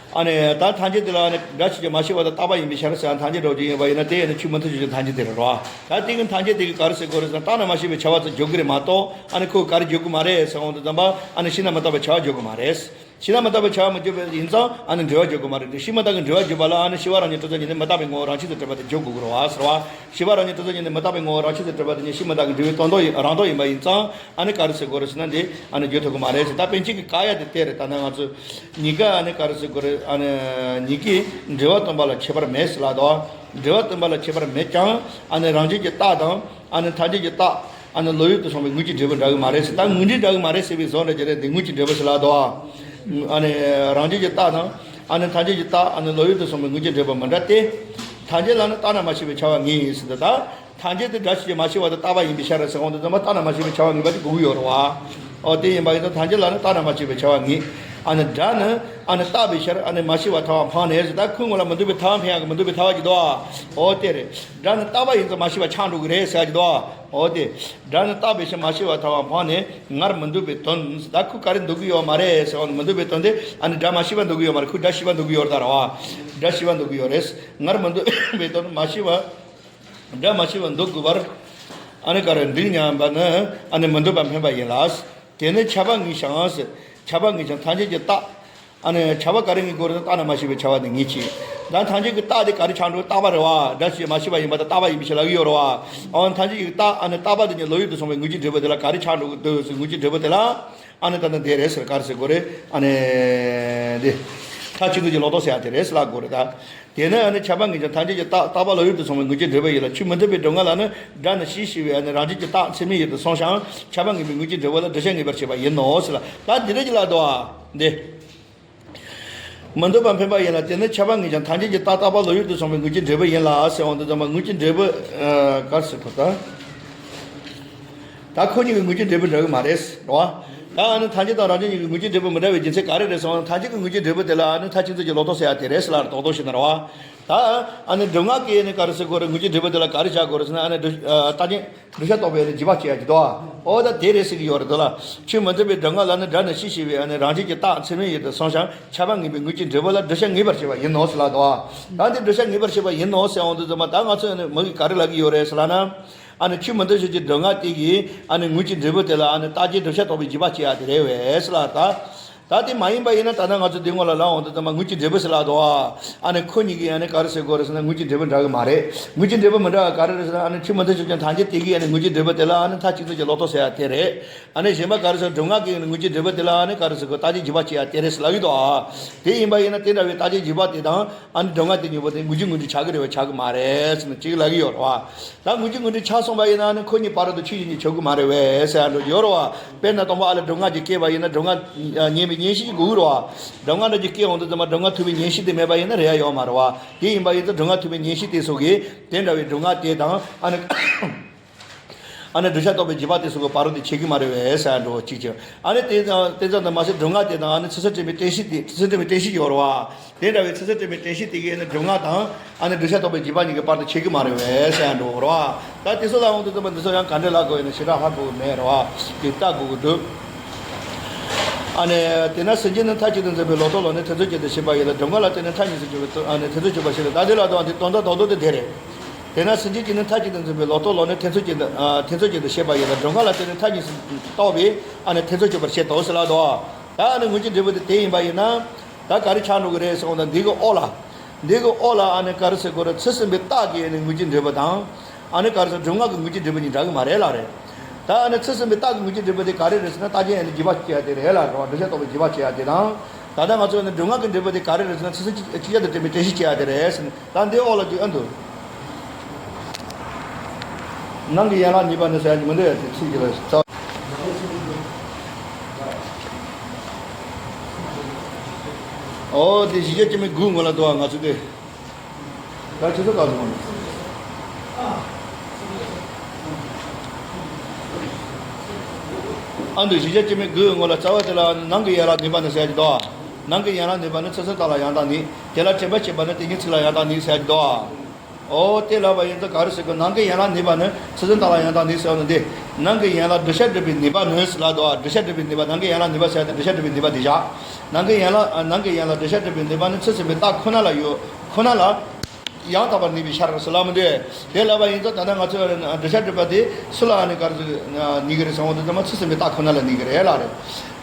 ཨ་ནི་ད་ཐམས་ཅད་དེ་ལ་ཨ་ནི་སྒྲ་ཆོས་ཅན་མ་ཤེས་པ་དང་རྟག་པ་ཡིན་པའི་ཕྱིར་ཟེར་ཡང་ཐམས་ཅད་འགྲོ་རྒྱུ་ཡིན་པ་ཡིན་ན་དེ་ཡིན་ན་ཆོས་མི་མཐུན་ཕྱོགས་ཀྱི་ཐམས་ཅད་དེ་རེད་རོ། ད་དེ་གི་ཐམས་ཅད་དེ་གི་ག་རེ་ཟེར་དགོས་རེད་ཟེར་ན་རྟག་ན་མ་ཤེས་པའི་བྱ་བ་ཙམ་འཇོག་གི་རེད་མ་གཏོགས། ཨ་ནི་ཁོ་ག་རེ་འཇོག་གི་མ་རེད་ཟེར་འོང་དུས་ཙམ་པ་ཨ་ནི་ཕྱི་ནང་མི་རྟག་པའི་བྱ་བ་འཇོག་གི་མ་རེད། ཕྱི་ནང་མི་རྟག་པའི་བྱ་བ་མི་འཇོག་པ་ཡིན་ཙང་ཨ་ནི་འབྲེལ་བ་འཇོག་གི་མ་རེད། ཕྱི་མི་རྟག་གི་འབྲེལ་བ་འཇོག་པ་ལ་ཨ་ནི་ཤེས་པ་རང་བཞིན་གྲུབ་ཚུལ་ཉིད་ནས་མི་རྟག་པའི་ངོ་བོ་རང་ཆོས་སུ་གྲུབ་པ་དེ་འཇོག་དགོས་ཀྱི་རེད་བ་ཟེར་བ། ཤེས་པ་རང་བཞིན་གྲུབ་ཚུལ་ཉིད་ནས་མི་རྟག་པའི་ངོ་བོ་རང་ཆོས་སུ་གྲུབ་པ་དེ་ཉིད་ཕྱི་མི་རྟག་གི་འབྲེལ་བའི་དོན་རྟོགས་ཡིན་རང་རྟོགས་ཡིན་པ་ཡིན་ཙང་ཨ་ནི་ག་རེ་ཟེར་དགོས་རེད་ཟེར་ན་འདི་ཨ་ནི་འཇོག་ཐུབ་ཀྱི་མ་རེད་ཟེར། ད་པཎ་ཆེན་གྱི་བཀག་ཡ་དེ་དེ་རེད། ད་ནི་ང་ཚོ་ཉིད་ཀ་ཨ་ནི་ག་རེ་ཟེར་དགོས་རེད། ཨ་ནི་ཉིད་ཀྱིས་འབྲེལ་བ་སྟོན་པ་ལ་ཁྱད་པར་མེད་ཟེར་ལ་དོ། འབྲེལ་བ་སྟོན་པ་ལ་ཁྱད་པར་མེད་ཀྱང་ཨ་ནི་རང་རྒྱུད་ཀྱི་རྟགས་དང་། ཨ་ནི་ཐམས་ཅད་ཀྱི་རྟགས། ཨ་ནི་བློ་ཡུལ་དུ་སོང་བའི་དངོས་ཀྱི་འབྲས་བུ་འདྲ་གི་མ་རེད་ཟེར། ད་དངོས་འབྲས་འདྲ་གི་མ་རེད་ཟེར་བའི་བཟོ་འདྲ་ཅིག་རེད་དེ། དངོས་ཀྱི་འབྲས་བུ་ཟེར་ལ་དོ། ཨ་ནི་རང་རྒྱུད་ཀྱི་རྟགས་དང་། ཨ་ནི་ཐམས་ཅད་ཀྱི་རྟགས། ཨ་ནི་བློ་ཡུལ་དུ་སོང་བའི་དངོས་ཀྱི་འབྲས་བུ་མི་འདྲ་སྟེ། ཐམས་ཅད་ལ་ནི་རྟག་ན་མ་ཤེས་པའི་བྱ་བ་ངེས་ཡིན་ཟེར་འདུག་ད་ཐམས་ཅད་དེ་སྒྲ་ཆོས་ཅན་མ་ཤེས་པ་དང་རྟག་པ་ཡིན་པའི་ཕྱིར་ཟེར་འོང་དུས་ཙམ་པ་རྟག་ན་མ་ཤེས་པའི་བྱ་བ་ངེས་པ་དེ་དགོས་ཀྱི་ཡོད་རེད་བ། ཨོ་དེ་ཡིན་པ་ཡིན་ཙང་ཐམས་ཅད་ལ་ནི་རྟག་ན་མ་ཤེས་པའི་བྱ་བ་ངེས། ཨ་ནི་སྒྲ་ནི་ཨ་ནི་རྟག་པའི་ཕྱིར་ཨ་ནི་མ་ཤེས་པ་ཐལ་བ་འཕངས་ནས་ཟེར། ད་ཁོའི་ངོ་ལ་མི་འདོད་པའི་ཐལ་བ་འཕེན་ཡག་གི་མི་འདོད་པའི་ཐལ་བ་ཅིག་འདུག་ཨོ་དེ་རེད། སྒྲ་ནི་རྟག་པ་ཡིན་ཙང་མ་ཤེས་པ་ཆགས་འགྲོ་གི་རེད་ཟེར་གྱི་འདུག་ཨོ་དེ། སྒྲ་ནི་རྟག་པའི་ཕྱིར་མ་ཤེས་པ་ཐལ་བ་འཕངས་ནས་ངར་མི་འདོད་པའི་དོན། ད་ཁོ་ག་རེ་འདོད་ཀྱི་ཡོད་མ་རེད་ཟེར་བ་ནི་མི་འདོད་པའི་དོན་དེ་ཨ་ནི་སྒྲ་མ་ཤེས་པ་འདོད་ཀྱི་ཡོད་མ་རེད། ཁོ་སྒྲ་ཤེས་པ་འདོད་ཀྱི་ཡོད་རེད་ད་ར་བ། སྒྲ་ཤེས་པ་འདོད་ཀྱི་ཡོད་རེད། ངར་མི་འདོད་པའི་དོན་མ་ཤེས་པ། སྒྲ་མ་ཤེས་པ་འདོད་དགོས་པར། ཨ་ནི་ག་རེ་འདུག་སྙམ་པ་ནི་ཨ་ནི་མི་འདོད་པ་འཕེན་པ་ཡིན་ལ། དེ་ནི་ཁྱབ་པ་ངེས་ཤིང་ཟེར། ཁྱབ་པ་ངེས་ཤིང་ཐམས་ཅད་ཀྱི་རྟགས། ཨ་ནི་ཁྱབ་པ་ག་རེ་ངེས་དགོས་རེད། རྟག་ན་མ་ཤེས་པའི་ཁྱབ་པ་དེ་ངེས་ཀྱི། ད་ཐམས་ཅད་ཀྱི་རྟགས་དེ་ག་རེ་ཆགས་འགྲོ། རྟག་པ་རེད་བ། སྒྲ་ཞེས་མ་ཤེས་པ་ཡིན་པ་དང་རྟག་པ་ཡིན་པའི་ཕྱིར་ལབ་ཀྱི་ཡོད་རེད་བ། འོ་ཐམས་ཅད་ཀྱི་རྟགས། ཨ་ནི་རྟག་པ་དེ་ཉིད་བློ་ཡུལ་དུ་སོང་བའི་དངོས་གཞིའི་འབྲས་བུ་དེ་ལ་ག་རེ་ཆགས་འགྲོ་གི་འདུག་ཟེར། དངོས་གཞིའི་འབྲས་བུ་དེ་ལ། ཨ་ནི་ད་ནི་དེ་རེད་ཟེར་ག་རེ་ཟེར་དགོས་རེད། ཨ་ནི་འདི། མཐའ་གཅིག་ཏུ་ཀྱི་ལོག་རྟོག་ཟེར་ཡ་དེ་རེད་ཟེར་ལབ་དགོས་རེད་ད། དེ་ནི་ཨ་ནི་ཁྱབ་པ་ངེས་ཀྱང་ཐམས་ཅད་ཀྱི་རྟགས། རྟག་པ་བློ་ཡུལ་དུ་སོང་བའི་དངོས་གཞིའི་འབྲས་བུ་ཡིན་ལ། ཆོས་མི་མཐུན་པའི་སྒྲུབ་ངག་ལ་ནི་སྒྲ་ནི་ཞེས་བྱ་བའི་ཨ་ནི་རང་རྒྱུད་ཀྱི་རྟགས་ཚད་མའི་ཡུལ་དུ་སོང་ཞིང་ཁྱབ་པ་ངེས་པའི་དངོས་གཞིའི་འབྲས་བུ་ལ་བསྒྲུབ་བྱ་ངེས་པར་བྱེད་པ་ཡིན་ནོ་ཟེར་ལ། ད་འདི་འདྲ་ཅིག་ལབ་འདུག་ཨ། འདི། མི་འདོད་པ་འཕེན་པ་ཡིན་ལ། དེ་ནི་ཁྱབ་པ་ངེས་ཀྱང་ཐམས་ཅད་ཀྱི་རྟགས། རྟག་པ་བློ་ཡུལ་དུ་སོང་བའི་དངོས་གཞིའི་འབྲས་བུ་ཡིན་ལ་ཟེར་འོང་དུས་ཙམ་པ་དངོས་གཞིའི་འབྲས་བུ། ཨ། ག་རེ་ཟེར་དགོས་ད། ད་ཁོ་གཉིས་ཀྱི་དངོས་གཞིའི་འབྲས་བུ་འདྲ་གི་མ་རེད་རོ། ད་ཨ་ནི་ཐམས་ཅད་དང་རང་རྒྱུད་གཉིས་ཀྱི་དངོས་གཞིའི་འབྲས་བུ་མི་འདྲ་བའི་རྒྱུ་མཚན་ག་རེ་རེད་ཟེར་བ་ན། ཐམས་ཅད་ཀྱི་དངོས་གཞིའི་འབྲས་བུ་དེ་ལ་ཨ་ནི་མཐའ་གཅིག་ཏུ་ཀྱི་ལོག་རྟོག་ཟེར་ཡ་དེ་རེད་ཟེར་ལ་རེ་རྟོག་རྟོག་བྱེད་ན་རོ། ད་ཨ་ནི་སྒྲུབ་ངག་གིས་ཨ་ནི་ག་རེ་ཟེར་དགོས་རེད། དངོས་གཞིའི་འབྲས་བུ་དེ་ལ་ག་རེ་བྱ་དགོས་རེད་ཟེར་ན། ཨ་ནི་བསྒྲུབ་ཨ་རྟགས་ཅན་བསྒྲུབ་བྱ་རྟོགས་པའི་ཨ་ནི་རྗེས་དཔག་བྱེད་ཡ་གྱི་དོ། འོ་ད་དེ་རེད་ཟེར་གྱི་ཡོད་རེད་དོ་ལ། ཆོས་མི་མཐུན་པའི་སྒྲུབ་ངག་ལ་ནི་སྒྲ་ནི་ཞེས་བྱ་བའི་ཨ་ནི་རང་རྒྱུད་ཀྱི་རྟགས་ཚད་མའི་ཡུལ་དུ་སོང་ཞིང་ཁྱབ་པ་ངེས་པའི་དངོས་གཞིའི་འབྲས་བུ་ལ་བསྒྲུབ་བྱ་ངེས་པར་བྱེད་པ་ཡིན་ནོ་ཟེར་ལ་དོ། ད་འདི་བསྒྲུབ་བྱ་ངེས་པར་བྱེད་པ་ཡིན་ནོ་ཟེར་འོང་དུས་ཙམ་པ་ད་ང་ཚོས་ཨ་ནི་མི་གིས་ག་རེ་ལབ་ཀྱི་ཡོད་རེད་ཟེར་ལབ་ན། ཨ་ནི་ཆོས་མི་མཐུན་ཕྱོགས་ཀྱི་སྒྲུབ་ངག་དེ་གིས་ཨ་ནི་དངོས་གཞིའི་འབྲས་བུ་དེ་ལ་ཨ་ནི་རྟགས་ཅན་བསྒྲུབ་བྱ་རྟོགས་པའི་རྗེས་དཔག་བྱེད་ཡ་དེ་རེད་བས་ཟེར་ལ་ད། ད་དེ་མ་ཡིན་པ་ཡིན་ན་ད་ལྟ་ང་ཚོ་འདི་སྔོན་ལ་ལབ་འོང་དུས་ཙམ་པ་དངོས་གཞིའི་འབྲས་བུ་ཟེར་ལབ་འདུག་ཨ། ཨ་ནི་ཁོ་གཉིས་ཀྱིས་ཨ་ནི་ག་རེ་ཟེར་དགོས་རེད་ཟེར་ན། དངོས་གཞིའི་འབྲས་བུ་འདྲ་གི་མ་རེད། དངོས་གཞིའི་འབྲས་བུ་མི་འདྲ་བ་ག་རེ་རེད་ཟེར་ན། ཨ་ནི་ཆོས་མི་མཐུན་ཕྱོགས་ཀྱི་ཐམས་ཅད་དེ་གིས་ཨ་ནི་དངོས་གཞིའི་འབྲས་བུ་དེ་ལ་ཨ་ནི་མཐའ་གཅིག་ཏུ་ཀྱི་ལོག་རྟོག་ཟེར་ཡ་དེ་རེད། ཨ་ནི་གཞན་པ་ག་རེ་ཟེར། སྒྲུབ་ངག་གིས་ཨ་ནི་དངོས་གཞིའི་འབྲས་བུ་དེ་ལ་ཨ་ནི་ག་རེ་ཟེར་དགོས། རྟགས་ཅན་རྗེས་དཔག་བྱེད་ཡ་དེ་རེད་ཟེར་ལབ་ཀྱི་འདུག་ཨ། དེ་ཡིན་པ་ཡིན་ན་དེ་འདྲ་བའི་རྟགས་ཅན་རྗེས་དཔག་དེ་དང་། ཨ་ནི་སྒྲུབ་ངག་དེ་གཉིས་པོ་དེ་དངོས་གཞི་དངོས་འབྲེལ་ཆགས་ཀྱི་རེད་བས་ཆགས་ཀྱི་མ་རེད་ཟེར་ནས་གཅིག་ལབ་ཀྱི་ཡོད་རེད་བ། ད་དངོས་གཞི་དངོས་འབྲེལ་ཆགས་སོང་བ་ཡིན་ན་ཨ་ནི་ཁོ་གཉིས་བར་དུ་ཆོས་ཡིན་གྱི་ཆོག་གི་མ་རེད་བས་ཟེར་ཡ་འདྲ་ཡོད་རེད་བ། དཔེར་ན་དང་པོ་ཨ་ལ་སྒྲུབ་ངག་ཅིག་སྐྱེས་པ་ཡིན་ན་སྒྲུབ་ངག་ཉན་པའི་ཉན་ཤེས་ཅིག་དགོས་ཀྱི་རེད་བ། སྒྲུབ་ངག་འདྲ་ཅིག་སྐྱེས་འོང་དུས་ཙམ་པ་སྒྲུབ་ངག་ཐོས་པའི་ཉན་ཤེས་དེ་མེད་པ་ཡིན་ན་རེ་བ་ཡོད་མ་རེད་བ། དེ་ཡིན་པ་ཡིན་ཙང་སྒྲུབ་ངག་ཐོས་པའི་ཉན་ཤེས་དེ་སོགས་ཀྱིས་དེ་འདྲ་བའི་སྒྲུབ་ངག་དེ་དང་ཨ་ནི། ཨ་ནི་བསྒྲུབ་བྱ་རྟོགས་པའི་རྗེས་དཔག་དེ་སོགས་ཀྱི་བར་དུ་དེ་ཆད་ཀྱི་མ་རེད་བས་ཟེར་ཡ་འདྲ་བོ་གཅིག་བྱས། ཨ་ནི་དེ་དང་དེ་ཙམ་དུ་མ་ཟད་སྒྲུབ་ངག་དེ་དང་ཨ་ནི་ཚིག་གསལ་དྲན་པའི་དྲན་ཤེས་དེ། ཚིག་གསལ་དྲན་པའི་དྲན་ཤེས་ཡོད་རེད་བ། དེ་འདྲ་བའི་ཚིག་གསལ་དྲན་པའི་དྲན་ཤེས་དེ་གིས་ཨ་ནི་སྒྲུབ་ངག་དང་ཨ་ནི་བསྒྲུབ་བྱ་རྟོགས་པའི་རྗེས་དཔག་གཉིས་ཀྱི་བར་དུ་ཆད་ཀྱི་མ་རེད་བས་ཟེར་ཡ་འདྲ་བོ་རེད་བ། ད་དེ་ཚོ་ལ་འོང་དུས་ཙམ་པ་འདི་ཚོ་ཡང་ག་འདྲ་ལབ་དགོས་ཡིན་ན་ཞེ་དྲག་ཧ་གོ་གི་མེད་རེད་བ། དེ་ལྟ་དགོས་ཀྱི་འདུག་ཨ་ནི་དེས་ན་སེམས་ཅན་ནི་མཐའ་གཅིག་ཏུ་འཛིན་པའི་ལོག་རྟོག་བློ་ནི་ཐེ་ཚོམ་ཅན་དུ་ཤེས་པ་ཡིན་ལ། སྒྲུབ་ངག་ལ་བརྟེན་ནས་མཐའ་གཉིས་སུ་གྱུར་པའི་ཨ་ནི་ཐེ་ཚོམ་གྱུར་པ་ཞིག་ལ། ད་དེ་ལ་དང་དེ་དོན་དག་རྡོག་རྡོག་དེ་དེ་རེད། དེས་ན་སེམས་ཅན་གཅིག་ནི་མཐའ་གཅིག་ཏུ་འཛིན་པའི་ལོག་རྟོག་བློ་ནི་ཐེ་ཚོམ་ཅན་དུ་ཨ་ཐེ་ཚོམ་ཅན་དུ་ཤེས་པ་ཡིན་ལ། སྒྲུབ་ངག་ལ་བརྟེན་ནས་མཐའ་གཉིས་སུ་རྟོག་པས་ཨ་ནི་ཐེ་ཚོམ་གྱུར་པར་བཤད་དོ་ཟེར་ལབ་འདུག་ད་ཨ་ནི་དངོས་གཞིའི་འབྲས་བུ་དེ་དེ་ཡིན་པ་ཡིན་ན། ད་ག་རེ་ཆགས་འགྲོ་གི་རེད་ཟེར་བ་དང་འདི་གི་འོག་ལ། འདི་གི་འོག་ལ་ཨ་ནི་ག་རེ་ཟེར་དགོས་རེད། ཚུལ་ཟིན་པའི་རྟགས་ཀྱི་ཨ་ནི་དངོས་གཞིའི་འབྲས་བུ་དང་། ཨ་ནི་ག་རེ་ཟེར་སྒྲུབ་ངག་གི་དངོས་གཞིའི་འབྲས་བུ་གཉིས་འདྲ་གི་མ་རེད་ལ་རེད། ད་ཨ་ནི་ཚུལ་ཟིན་པའི་རྟགས་ཀྱི་དངོས་གཞིའི་འབྲས་བུ་དེ་ག་རེ་རེད་ཟེར་ན། རྟགས་ཅན་ཨ་ནི་རྗེས་དཔག་བྱེད་ཡ་དེ་རེད་ལ་རེད་བ། འགྲེལ་བཤད་རྟོགས་པའི་རྗེས་དཔག་བྱེད་ཡ་དེ་དང་། ད་ལྟ་ང་ཚོས་ཨ་ནི་སྒྲུབ་ངག་གི་འབྲས་བུ་དེ་ག་རེ་རེད་ཟེར་ན། ཚུལ་ཟིན་གཅིག་ཅིག་ཅར་དུ་དྲན་པའི་དྲན་ཤེས་བྱེད་ཡ་དེ་རེད་ཟེར་ནས། ད་འདི་འོག་ལ་ཅིག་ཨ་འདུག་ནང་གི་ཡན་ལག་གཉིས་པ་ནི་ཟེར་ཡ་ཅིག་མི་འདུག་ཡ། དེ་ཚིག་ཅིག་ལ་རྩ། ཨོ་དེ་བཞི་བརྒྱ་བཅུ་མེད་དགུའི་ངོ་ལ་འདུག་བ། ང་ཚོ་དེ་ད་ཆུ་ཚོད་ག་ཚོད་འོང་ཨ་འདུག་བཞི་བརྒྱ་བཅུ་མེད་དགུའི་ངོ་ལ་རྩ་བ་དེ་ལ་ནང་གི་ཡན་ལག་གཉིས་པ་ནི་ཟེར་ཡ་ཅིག་འདུག་ནང་གི་ཡན་ལག་གཉིས་པ་ནི་ཚུལ་ཟིན་རྟགས་ལ་ཡང་དག་ནི། དེ་ལ་དྲན་པ་བྱེད་པ་ནི་དེ་ཉིད་ཚིག་ལ་ཡང་དག་ནི་ཟེར་ཡ་ཅིག་འདུག་ཨོ་དེ་ལབ་པ་ཡིན་ཙང་ག་རེ་ཟེར་དགོས། ནང་གི་ཡན་ལག་གཉིས་པ་ནི་ཚུལ་ཟིན་རྟགས་ལ་ཡང་དག་ནི་ཟེར་བ་ནི་འདི། ནང་གི་ཡན་ལག་བསྒྲུབ་བྱ་སྒྲུབ་པའི་ནུས་པ་ནི་ཟེར་ལབ་འདུག་བསྒྲུབ་བྱ་སྒྲུབ་པའི་ནུས་པ། ནང་གི་ཡན་ལག་གཉིས་པ་ཟེར་ཏེ་བསྒྲུབ་བྱ་སྒྲུབ་པའི་ནུས་པ་དེ་བཞག་ནང་གི་ཡན་ལག་ནང་གི་ཡན་ལག་བསྒྲུབ་བྱ་སྒྲུབ་པའི་ནུས་པ་ནི་ཚུལ་ཟིན་པའི་རྟགས་ཁོ་ན་ལ་ཡོད། ཁོ་ན་ལ་ཡང་དག་པར་ནུས་པའི་ཕྱིར་ཟེར་ལབ་མི་འདུག་དེ་ལབ་པ་ཡིན་ཙང་ད་ལྟ་ང་ཚོས་བསྒྲུབ་བྱ་སྒྲུབ་པ་དེ་སུ་ལ་ཨ་ནི་ག་རེ་ཟེར་ནུས་ཀྱི་རེད་ཟེར་བ་དེ་ཚང་མ་ཚུལ་ཟིན་པའི་རྟགས་ཁོ་ན་ལ་ནུས་ཀྱི་རེད་ལབ་རེད།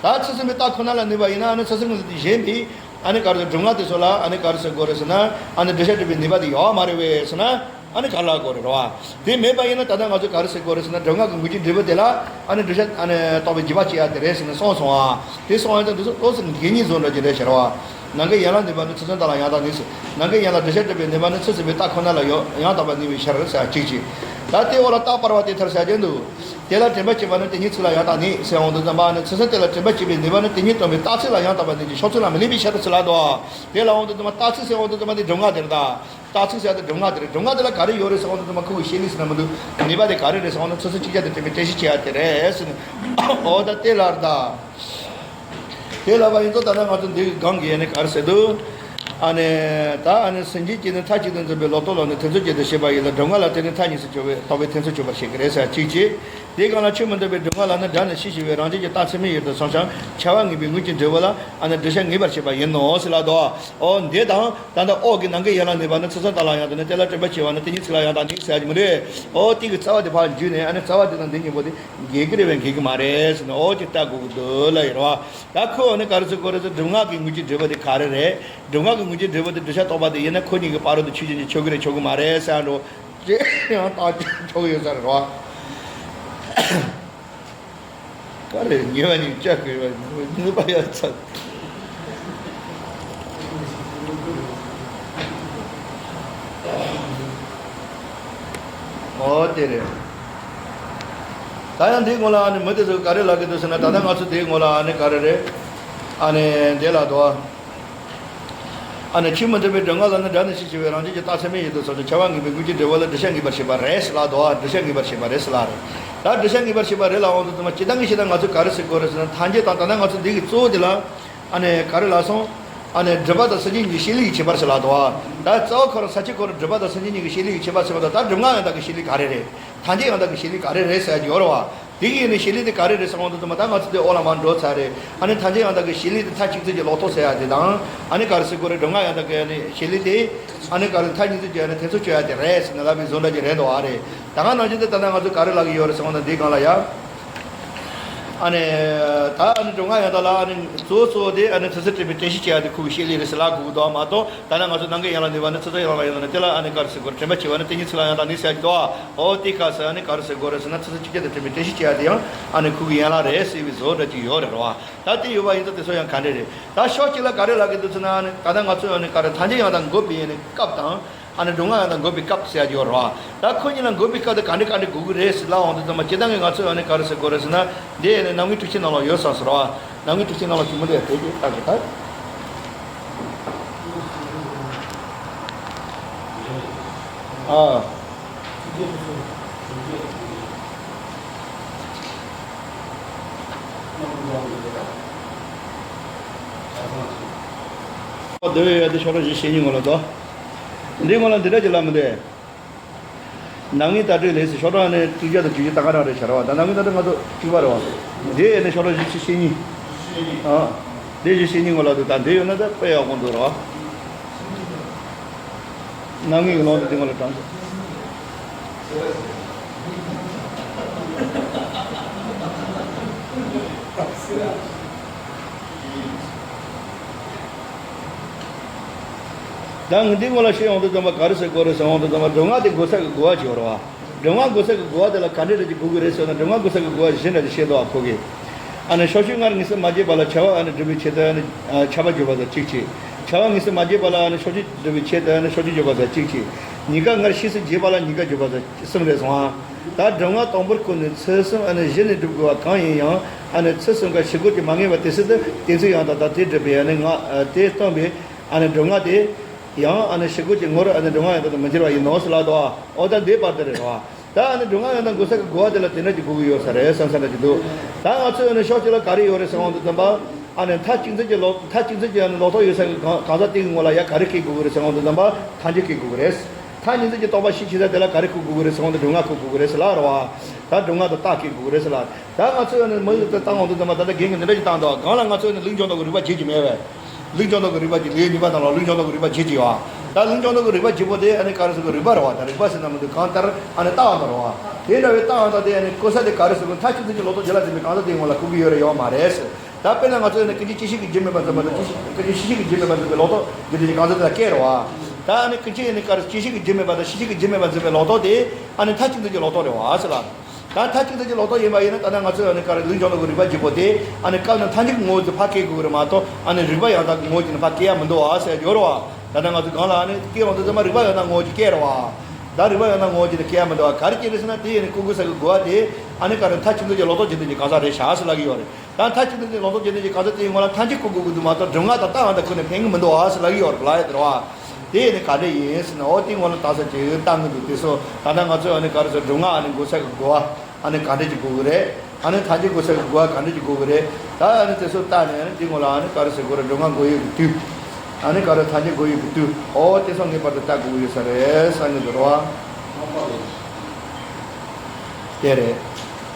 ད་ཚུལ་ཟིན་པའི་རྟགས་ཁོ་ན་ལ་ནུས་པ་ཡིན་ན། ཨ་ནི་ཚུལ་ཟིན་གཞན་པའི་ཨ་ནི་ག་རེ་ཟེར། སྒྲུབ་ངག་དེ་ཚོ་ལ་ཨ་ནི་ག་རེ་ཟེར་དགོས་རེད་ཟེར་ན། ཨ་ནི་བསྒྲུབ་བྱ་སྒྲུབ་པའི་ནུས་པ་དེ་ཡོད་མ་རེད་པས་ཟེར་ན། ཨ་ནི་ག་རེ་ལབ་དགོས་རེད་རེད་བ། དེ་མེད་པ་ཡིན་ན་ད་ལྟ་ང་ཚོས་ག་རེ་ཟེར་དགོས་རེད་ཟེར་ན། སྒྲུབ་ངག་གི་དངོས་གཞིའི་འབྲས་བུ་དེ་ལ་ཨ་ནི་བསྒྲུབ་བྱ་ཨ་ནི་རྟོགས་པའི་རྗེས་དཔག་བྱེད་ཡ་དེ་རེད་ཟེར་ནས་གསུངས་སོང་ཨ། དེ་གསུངས་ཡ་ཙང་འདི་ཚོ་ཏོག་ཙམ་གད་སྙིགས་བཟོ་འདྲ་ཅིག་རེད་ཟེར་བ། ནང་གི་ཡན་ལག་གཉིས་པ་ནི་ཚུལ་ཟིན་རྟགས་ལ་ཡང་དག་ནི་ཟེར། ནང་གི་ཡན་ལག་བསྒྲུབ་བྱ་སྒྲུབ་པའི་ནུས་པ་ནི་ཚུལ་ཟིན་པའི་རྟགས་ཁོ་ན་ལ་ཡོད། ཡང་དག་པར་ནུས་པའི་ཕྱིར་ཟེར་གཅིག་གཅིག་ད་དེ་འོག་ལ་རྟགས་སྤར་བ་དེ་མཐར་ཟེར་གྱི་འདུག་དེ་ལ་དྲན་པ་བྱེད་པ་ནི་དེ་ཉིད་ཚིག་ལ་ཡང་དག་ནི་ཟེར་འོང་དུས་ཙམ་པ་ནི། ཚུལ་ཟིན་དེ་ལ་དྲན་པ་བྱེད་པའི་ནུས་པ་ནི་དེ་ཉིད་སྟོན་པའི་རྟགས་ཚིག་ལ་ཡང་དག་པར་ནུས་ཀྱི་ཕྱོགས་ཚུལ་ལ་མི་ལུས་པའི་ཕྱིར་ཟེར་ལབ་འདུག་དེ་ལ་འོང་དུས་ཙམ་པ་རྟགས་ཚིག་ཟེར་འོང་དུས་ཙམ་པ་དེ་སྒྲུབ་ངག་དེ་རེད་ད། རྟགས་ཚིག་ཟེར་ཡ་དེ་སྒྲུབ་ངག་དེ་རེད། སྒྲུབ་ངག་དེ་ལ་ག་རེ་ཡོད་རེད་ཟེར་འོང་དུས་ཙམ་པ་ཁོ་གི་བཤད་ལུགས་ཟེར་ན་མི་འདུག་ནུས་པ་དེ་ག་རེ་རེད་ཟེར་འོང་ན་ཚུལ་ཟིན་གཅིག་ཅར་དུ་དྲན་པའི་དྲན་ཤེས་བྱེད་ཡ་དེ་རེད་ཟེར་ནས། འོ་ད་དེ་ལ་རེད་ད། དེ་ལབ་པ་ཡིན་ཙང་ད་ལྟ་ང་ཚོ་འདི་གི་སྒང་གི་ཨ་ནི་ག་རེ་ཟེར་འདུག་ཨ་ནི་ད་ཨ་ནི་སེམས་ཅན་གྱི་ནི་མཐའ་གཅིག་ཏུ་འཛིན་པའི་ལོག་རྟོག་ལ་ནི་ཐེ་ཚོམ་གྱིས་དེ་ཤེས་པ་ཡིན་ལ། སྒྲུབ་ངག་ལ་དེ་ནི་མཐའ་གཉིས་སུ་གྱུར་པའི་རྟོག་པའི་ཐེ་ཚོམ་གྱུར་པར་བཤད་ཀྱི་རེད་ཟེར་གཅིག་བྱས། དེའི་སྒང་ལ་ཆོས་མི་འདུག་པའི་སྒྲུབ་ངག་ལ་ནི་སྒྲ་ནི་ཤེས་ཤེས་པའི་རང་བཞིན་གྱི་རྟགས་ཚད་མའི་ཡུལ་དུ་སོང་ཞིང་། འཆར་བ་ངེས་པའི་དངོས་ཀྱི་འབྲས་བུ་ལ་ཨ་ནི་བསྒྲུབ་བྱ་ངེས་པར་བྱེད་པ་ཡིན་ནོ་ཟེར་ལབ་འདུག་འོ་འདི་དང་ད་ལྟ་འོག་གི་ནང་གི་ཡན་ལག་གཉིས་པ་ནི་ཚུལ་ཟིན་རྟགས་ལ་ཡང་དག་ནི། དེ་ལ་དྲན་པ་བྱེད་པ་ནི་དེ་ཉིད་ཚིག་ལ་ཡང་དག་ནི་ཟེར་གྱི་མི་རེད། འོ་དེ་གི་རྩ་བ་དེ་ཕར་འཇུས་ནས། ཨ་ནི་རྩ་བ་དེ་དང་འདི་གཉིས་པོ་དེ་འགལ་གྱི་རེད་པས་འགལ་གྱི་མ་རེད་ཟེར་ནས་འོ་དེ་ལྟ་དགོས་ཀྱི་འདུག་ལ་ཡིན་རོ། ད་ཁོས་ཨ་ནི་ག་རེ་ཟེར་དགོས་རེད་ཟེར། སྒྲུབ་ངག་གི་དངོས་གཞིའི་འབྲས་བུ་དེ་ག་རེ་རེད། སྒྲུབ་ངག་གི་དངོས་གཞིའི་འབྲས་བུ་དེ་བསྒྲུབ་བྱ་རྟོགས་པ་དེ་ཡིན་ན་ཁོ་གཉིས་ཀྱི་བར་དུ་ཆོས་ཅན་གྱི་ཆོག་གི་རེད་ཆོག་གི་མ་རེད་ཟེར་འགྲོ། ཅེས་ཡང་བརྟག་ཆོག་གི་ཡོད་ས་རེད་རོ། ག་རེ་ཉེ་བ་གཉིས་བཅའ་དགོས་པ་ནུས་པ་ཡོད་ཚད། ཨོ་དེ་རེད། ད་ཡང་འདིའི་སྒང་ལ་ཨ་ནི་མི་དེ་ཚོ་ག་རེ་ལབ་ཀྱི་འདུག་ཟེར་ན། ད་ལྟ་ང་ཚོ་འདིའི་སྒང་ལ་ཨ་ནི་ག་རེ་རེད། ཨ་ནི་འདི་ལ་དོ། ཨ་ནི་ཆོས་མི་འདུག་པའི་སྒྲུབ་ངག་ལ་ནི་སྒྲ་ནི་ཤེས་ཤེས་པའི་རང་བཞིན་གྱི་རྟགས་ཚད་མའི་ཡུལ་དུ་སོང་ཞིང་། འཆར་བ་ངེས་པའི་དངོས་ཀྱི་འབྲས་བུ་ལ་བསྒྲུབ་བྱ་ངེས་པར་བྱེད་པ་རེད་ཟེར་ལབ་འདུག་བསྒྲུབ་བྱ་ངེས་པར་བྱེད་པ་རེད་ཟེར་ལབ་རེད། ད་བསྒྲུབ་བྱ་ངེས་པར་བྱེད་པ་རེད་ལབ་འོང་དུས་ཙམ་པ་སྤྱིར་བཏང་གི་བཤད་སྟངས་ང་ཚོས་ག་རེ་ཟེར་དགོས་རེད་ཟེར་ན། ཐམས་ཅད་དང་ད་ལྟ་ང་ཚོ་འདི་གི་གཙོ་བོ་དེ་ལ་ཨ་ནི་ག་རེ་ལབ་སོང་། ཨ་ནི་སྒྲིབ་པ་དང་སེམས་ཅན་གཉིས་ཀྱི་བྱེད་ལས་ཀྱི་ཁྱད་པར་ཟེར་ལབ་འདུག་ད་རྩ་བ་ཁོ་རང་ས་བཅད་ཁོ་རང་སྒྲིབ་པ་དང་སེམས་ཅན་གཉིས་ཀྱི་བྱེད་ལས་ཀྱི་ཁྱད་པར་ཟེར་བ་དང་། ད་སྒྲུབ་ངག་ཡང་དག་གི་བྱེད་ལས་ག་རེ་རེད། ཐམས་ཅད་ཡང་དག་གི་བྱེད་ལས་ག་རེ་རེད་ཟེར་གྱི་ཡོད་རེད་བ། དེ་གི་ནི་བྱེད་ལས་དེ་ག་རེ་རེད་ཟེར་འོང་དུས་ཙམ་པ། ད་ང་ཚོ་དེ་འོག་ལ་མར་འགྲོ་ཚར་རེད། ཨ་ནི་ཐམས་ཅད་ཡང་དག་གི་བྱེད་ལས་དེ་མཐའ་གཅིག་ཚུལ་གྱི་ལོག་རྟོག་ཟེར་ཡ་དེ་དང་། ཨ་ནི་ག་རེ་ཟེར་དགོས་རེད། སྒྲུབ་ངག་ཡང་དག་གི་ཨ་ནི་བྱེད་ལས་དེ། ཨ་ནི་ག་རེ་མཐའ་གཉིས་ཚུལ་གྱི་ཨ་ནི་ཐེ་ཚོམ་གཅོད་ཡ་དེ་རེད་ཟེར་ནས་ལབ་པའི་བཟོ་འདྲ་ཅིག་རེད་འདུག་ཨ་རེད། ད་ག་ནང་བཞིན་དུ་ད་ལྟ་ང་ཚོ་ག་རེ་ལབ་ཀྱི་ཡོད་རེད་ཟེར་འོང་ན། འདིའི་སྒང་ལ་ཡ། ཨ་ནི། ད་ཨ་ནི་སྒྲུབ་ངག་ཡང་དག་ལ་ཨ་ནི་གཙོ་བོ་གཙོ་བོ་དེ་ཨ་ནི་ཚུལ་ཟིན་དྲན་པའི་དྲན་ཤེས་བྱེད་ཡ་དེ་ཁོ་གི་བྱེད་ལས་རེད་ཟེར་ལབ་དགོས་ཀྱི་འདུག་མ་གཏོགས། ད་ནི་ང་ཚོ་ནང་གི་ཡན་ལག་ནུས་པ་ནི་ཚུལ་ཟིན་ཡན་ལག་ཡིན་ནོ་ནི་དེ་ལ་ཨ་ནི་ག་རེ་ཟེར་དགོས་རེད། དྲན་པ་བྱེད་པ་ནི་དེ་ཉིད་ཚིག་ལ་ཡང་དག་ནི་ཟེར་གྱི་འདུག་ཨ། འོ་དེ་ག་ཟེར། ཨ་ནི་ག་རེ་ཟེར་དགོས་རེད་ཟེར་ན། ཚུལ་ཟིན་གཅིག་ཅར་དུ་དྲན་པའི་དྲན་ཤེས་བྱེད་ཡ་དེ་ཡང་ཨ་ནི་ཁོ་གི་ཡན་ལག་རེད་ཟེར་བའི་བཟོ་འདྲ་ཅིག་ཡོད་རེད་རོ། ད་དེ་ཡོད་པ་ཡིན་ཙང་དེ་ཚོ་ཡང་ག་འདྲ་རེད། ད་ཕྱོགས་གཅིག་ལ་ག་རེ་ལབ་ཀྱི་འདུག་ཟེར་ན། ཨ་ནི་ད་ལྟ་ང་ཚོས་ཨ་ནི་ག་རེ་ཐམས་ཅད་ཡང་དག་འགོད་པའི་ཨ་ནི་སྐབས་དང་། ཨ་ནི་སྒྲུབ་ངག་ཡང་དག་འགོད་པའི་སྐབས་ཟེར་ཡ་ཅིག་ཡོད་རེད་བ། ད་ཁོ་གཉིས་ལ་འགོད་པའི་སྐབས་དེ་ག་འདྲ་ག་འདྲ་དགོས་ཀྱི་རེད་ཟེར་ལབ་འོང་དུས་ཙམ་པ། སྤྱིར་བཏང་གི་ང་ཚོས་ཨ་ནི་ག་རེ་ཟེར་དགོས་རེད་ཟེར་ན། འདི་ཨ་ནི་རྣམ་ངེས་དྲུག་ཅུའི་ནང་ལ་ཡོད་ས་ཟེར་བ། རྣམ་ངེས་དྲུག་ཅུའི་ནང་ལ་ཅིག་མི་འདུག་ཡ། དེ་དེ་ལྟ་དགོས་ད། ཨ། འདི་བས་ཡ་དེ་ཤོག་གྲངས་བཞི་ཞེ་གཉིས་ངོ་ལ་དོ། འདི་ངོ་ལ་འདི་འདྲ་ཅིག་ལབ་མི་འདུག་རྣམ་ངེས་དག་སྒྲིབ་ལས་ཟེར། ཤོག་གྲངས་ནི་དྲུག་བརྒྱ་དང་བཅུ་བཞི་ད་ག་རང་རེད་ཤག་རེད་བ། ད་རྣམ་ངེས་དག་སྒྲིབ་ང་ཚོ་གཅིག་པ་རེད་བ། འདི་ནི་ཤོག་གྲངས་བཞི་བཅུ་ཞེ་གཉིས། ཨ། འདི་བཞི་ཞེ་གཉིས་ངོ་ལ་འདུག་ད་འདི་ཡོད་ན་ད་དཔེ་ཡག་པོ་འདུག་རེད་བ། རྣམ་ངེས་ཀྱི་ལུང་དེ་འདི་ངོ་ལ་དྲངས་ཏེ། ད་ངས་འདི་སྔོན་ལ་བཤད་ཡོང་དུས་ཙམ་པ་ག་རེ་ཟེར་དགོས་རེད་ཟེར་ཡོང་དུས་ཙམ་པ། སྒྲུབ་ངག་དེ་དགོས་ས་གི་དགོས་པ་ཅིག་ཡོད་རེད་བ། སྒྲུབ་ངག་དགོས་ས་གི་དགོས་པ་དེ་ལ་ག་འདྲས་རེད་ཅིག་དགོས་ཀྱི་རེད་ཟེར་ན། སྒྲུབ་ངག་དགོས་ས་གི་དགོས་པ་གཞན་འདྲ་ཅིག་བཤད་འདུག་བ། ཁོ་གིས། ཨ་ནི་ཕྱོགས་ཆོས་སྔར་ངེས་སུ་མ་བརྗོད་པ་ལ་བྱ་བ་ཨ་ནི་སྒྲུབ་པའི་ཆེད་དུ་ཨ་ནི་ཨ་བྱ་བ་བརྗོད་པ་ཟེར་གཅིག་བྱས། བྱ་བ་ངེས་སུ་མ་བརྗོད་པ་ལ་ཨ་ནི་ཕྱོགས་ཆོས་སྒྲུབ་པའི་ཆེད་དུ་ཨ་ནི་ཕྱོགས་ཆོས་བརྗོད་པ་ཟེར་གཅིག་བྱས། གཉིས་ཀ་སྔར་ཤེས་སུ་བརྗོད་པ་ལ་གཉིས་ཀ་བརྗོད་པ་ཟེར་གསུམ་རེད་སོང་ཨ། ད་སྒྲུབ་ངག་དང་པོར་བཀོད་ནས་ཚུལ་གསུམ་ཨ་ནི་གཞི་ནས་སྒྲུབ་དགོས་པ་གང་ཡིན་ཡང་ཨ་ནི་ཚུལ་གསུམ་ཀ་ཞི་རྒོལ་གྱིས་མ་ངེས་པ་དེ་སྲིད་དུ་གཏན་ཚིགས་ཡང་དག་དང་དེས་སྒྲུབ་པའི་ཨ་ནི་ངག་ཨ་དེས་སྟོན་པའི་ཨ་ནི་སྒྲུབ་ངག་དེ་ཡང་ཨ་ནི་ཞི་རྒོལ་གྱི་ངོར་ཨ་ནི་སྒྲུབ་ངག་ཡང་དག་ཏུ་མི་འགྱུར་བ་ཡིན་ནོ་ཟེར་ལབ་འདུག་བ། འོ་ད་འདི་བར་དུ་རེད་བ། ད་ཨ་ནི་སྒྲུབ་ངག་ཡང་དག་དགོས་ས་གི་དགོས་པ་དེ་ལ་དེ་འདྲ་ཅིག་དགོས་ཀྱི་ཡོད་ས་རེད་བསམ་ས་འདྲ་ཅིག་འདུག་ད་ང་ཚོས་ཨ་ནི་ཕྱོགས་གཅིག་ལ་ག་རེ་ཡོད་རེད་ཟེར་འོང་དུས་ཙམ་པ། ཨ་ནི་མཐའ་གཅིག་འཛིན་གྱི་ལོག་མཐའ་གཅིག་འཛིན་གྱི་ཨ་ནི་ལོག་རྟོག་ཡོད་ས་གི་གང་གང་ཟག་དེ་གི་ངོ་ལ་ཡ་ག་རེ་བཀལ་དགོས་ཀྱི་རེད་ཟེར་འོང་དུས་ཙམ་པ། མཐའ་འཇུག་བཀལ་དགོས་ཀྱི་རེད། མཐའ་གཉིས་འཛིན་གྱི་རྟོག་པ་ཤེས་བྱེད་ས་དེ་ལ་ག་རེ་བཀོལ་དགོས་ཀྱི་རེད་ཟེར་འོང་དུས་སྒྲུབ་ངག་བཀོལ་དགོས་ཀྱི་རེད་ཟེར་ལབ་རེད་བ། ད་སྒྲུབ་ངག་དང་རྟགས་བཀལ་དགོས་ཀྱི་རེད་ཟེར་ལབ། ད་ང་ཚོས་ཨ་ནི་མ་ཡིག་དེ་བཏང་འོང་དུས་ཙམ་པ་ད་ལྟ་རྒན་གྱིས་འདི་འདྲ་ཞིག་བཏང་འདུག་སྒང་ལ་ང་ཚོས་ཨ་ནི་ལུགས་འབྱུང་ལྡོག་གི་རིགས་པ་བརྗོད་ཀྱི་མེད་པས། ལུགས་འབྱུང་ལྡོག་གི་རིགས་པ་གཅིག་ལེའུ་གཉིས་པ་དང་ལ་ལུགས་འབྱུང་ལྡོག་གི་རིགས་པ་བརྗོད་ཀྱི་ཡོད། ད་ལུགས་འབྱུང་ལྡོག་གི་རིགས་པ་བརྗོད་པོ་དེ་ཨ་ནི་ག་རེ་ཟེར་གི་རིགས་པ་རེད་བ། ད་རིགས་པ་ཟེར་ན་མི་འདུག་གང་ལྟར་ཨ་ནི་རྟགས་ཡང་དག་རེད་བ། དེ་འདྲ་བའི་རྟགས་ཡང་དག་དེ་ཨ་ནི་བཀོལ་ས་དེ་ག་རེ་ཟེར་གི། མཐའ་གཅིག་འཛིན་གྱི་ལོག་རྟོག་བྱེད་ལ་འཛིན་པའི་གང་ཟག་དེའི་ངོ་ལ་བཀོལ་གྱི་ཡོད་རེད་ཡོད་མ་རེད། ད་དཔེར་ན་ང་ཚོས་ཨ་ནི་ཀུན་མཁྱེན་སྐྱེ་ཤི་གི་རྒྱུ་མེད་པར་འཛིན་པ་དང་ཀུན་མཁྱེན་སྐྱེ་ཤི་གི་རྒྱུ་མེད་པར་འཛིན་པའི་ལོག་རྟོག་རྒྱུ་དེ་གི་གང་ཟག་དེ་ལ་བཀལ་རེད་བ། ད་ཨ་ནི་ཀུན་མཁྱེན་ཨ་ནི་ག་རེ་སྐྱེ་ཤི་གི་རྒྱུ་མེད་པ་དང་ཤི་ཤི་གི་རྒྱུ་མེད་པར་འཛིན་པའི་ལོག་རྟོག་དེ་ཨ་ནི་མཐའ་གཅིག་འཛིན་གྱི་ལོག་རྟོག་རེད་བ་ཟེར་ལ། ད་མཐའ་གཅིག་འཛིན་གྱི་ལོག་རྟོག་ཡིན་པ་ཡིན་ན་ད་ལྟ་ང་ཚོས་ཨ་ནི་ག་རེ་ལུགས་འབྱུང་ལྡོག་གི་རིགས་པ་བརྗོད་པོ་དེ་ཨ་ནི་སྐབས་ནི་མཐའ་འཇུག་གི་ངོ་བོ་དེ་ཕར་བཀལ་དགོས་ཀྱི་རེད་མ་གཏོགས་ཨ་ནི་རིགས་པ་ཡང་དག་གི་ངོ་བོ་དེ་ནི་ཕར་བཀལ་ཡ་མི་འདུག་བ་ཟེར་ཡ་ཡོད་རེད་བ། ད་ལྟ་ང་ཚོས་སྒང་ལ་ཨ་ནི་བཀལ་འོང་དུས་ཙམ་པ་རིགས་པ་ཡང་དག་ངོ་བོ་ཅིག་བཀལ་རེད་བ། ད་རིགས་པ་ཡང་དག་ངོ་བོ་ཅིག་ནི་བཀལ་ཡ་མི་འདུག་བ། ག་རེ་བཀལ་རེད་ཟེར་ན་དེ་ཡིན་ནི་བཀོལ་དགོས་ས་གི་དགོས་པ་དེ་ཨ་ནི་ག་རེ་མཐའ་གཅིག་འཛིན་གྱི་ལོག་རྟོག་རྒྱུ་འཛིན་གྱི་གང་ཟག་རེད་བཞག་ཟེར་ལབ་ཀྱི་ཡོད་རེད། ད་མཐའ་གཅིག་འཛིན་གྱི་ལོག་རྟོག་རྒྱུ་འཛིན་གྱི་གང་ཟག་དེའི་ངོ་ལ་མཐའ་འཇུག་བཀོལ་དགོས་ཀྱི་འདུག་མ་གཏོགས་སྒྲུབ་ངག་དང་རྟགས་ཡང་དག་ཁོ་ནས་ཕན་གྱི་མི་འདུག་བ་ཟེར་ལབ་ཀྱི་ཡོད་རེད་ལབ་ཡ་དེ་རེད་བ། དེ་ནི་ག་འདྲ་ཡིན་ཟེར་ན། འོ་དེའི་ངོ་ལ་རྟགས་གསལ་གྱི་རྟགས་དངོས་འདུག་དེ་སོ་ད་ལྟ་ང་ཚོས་ཨ་ནི་ག་རེ་ཟེར་སྒྲུབ་ངག་ཨ་ནི་དགོས་ས་གི་དགོས་པ་ཨ་ནི་ག་འདྲ་ཅིག་དགོས་ཀྱི་རེད། ཨ་ནི་མཐའ་འཇུག་དགོས་ས་གི་དགོས་པ་ག་འདྲ་ཅིག་དགོས་ཀྱི་རེད། ད་ཨ་ནི་དེ་སོ་བལྟས་ནས་ཨ་ནི་དེའི་ངོ་ལ་ཨ་ནི་ག་རེ་ཟེར་དགོས་རེད། སྒྲུབ་ངག་དགོས་ཡོད་ཀྱི་དུས། ཨ་ནི་ག་རེ་མཐའ་འཇུག་དགོས་ཡོད་ཀྱི་དུས། འོ་དེ་སོ་ངེས་པར་དུ་བལྟ་དགོས་ཀྱི་ཡོད་ས་རེད་བསམ་གྱི་འདུག་རེད་བ། དེ་རེད།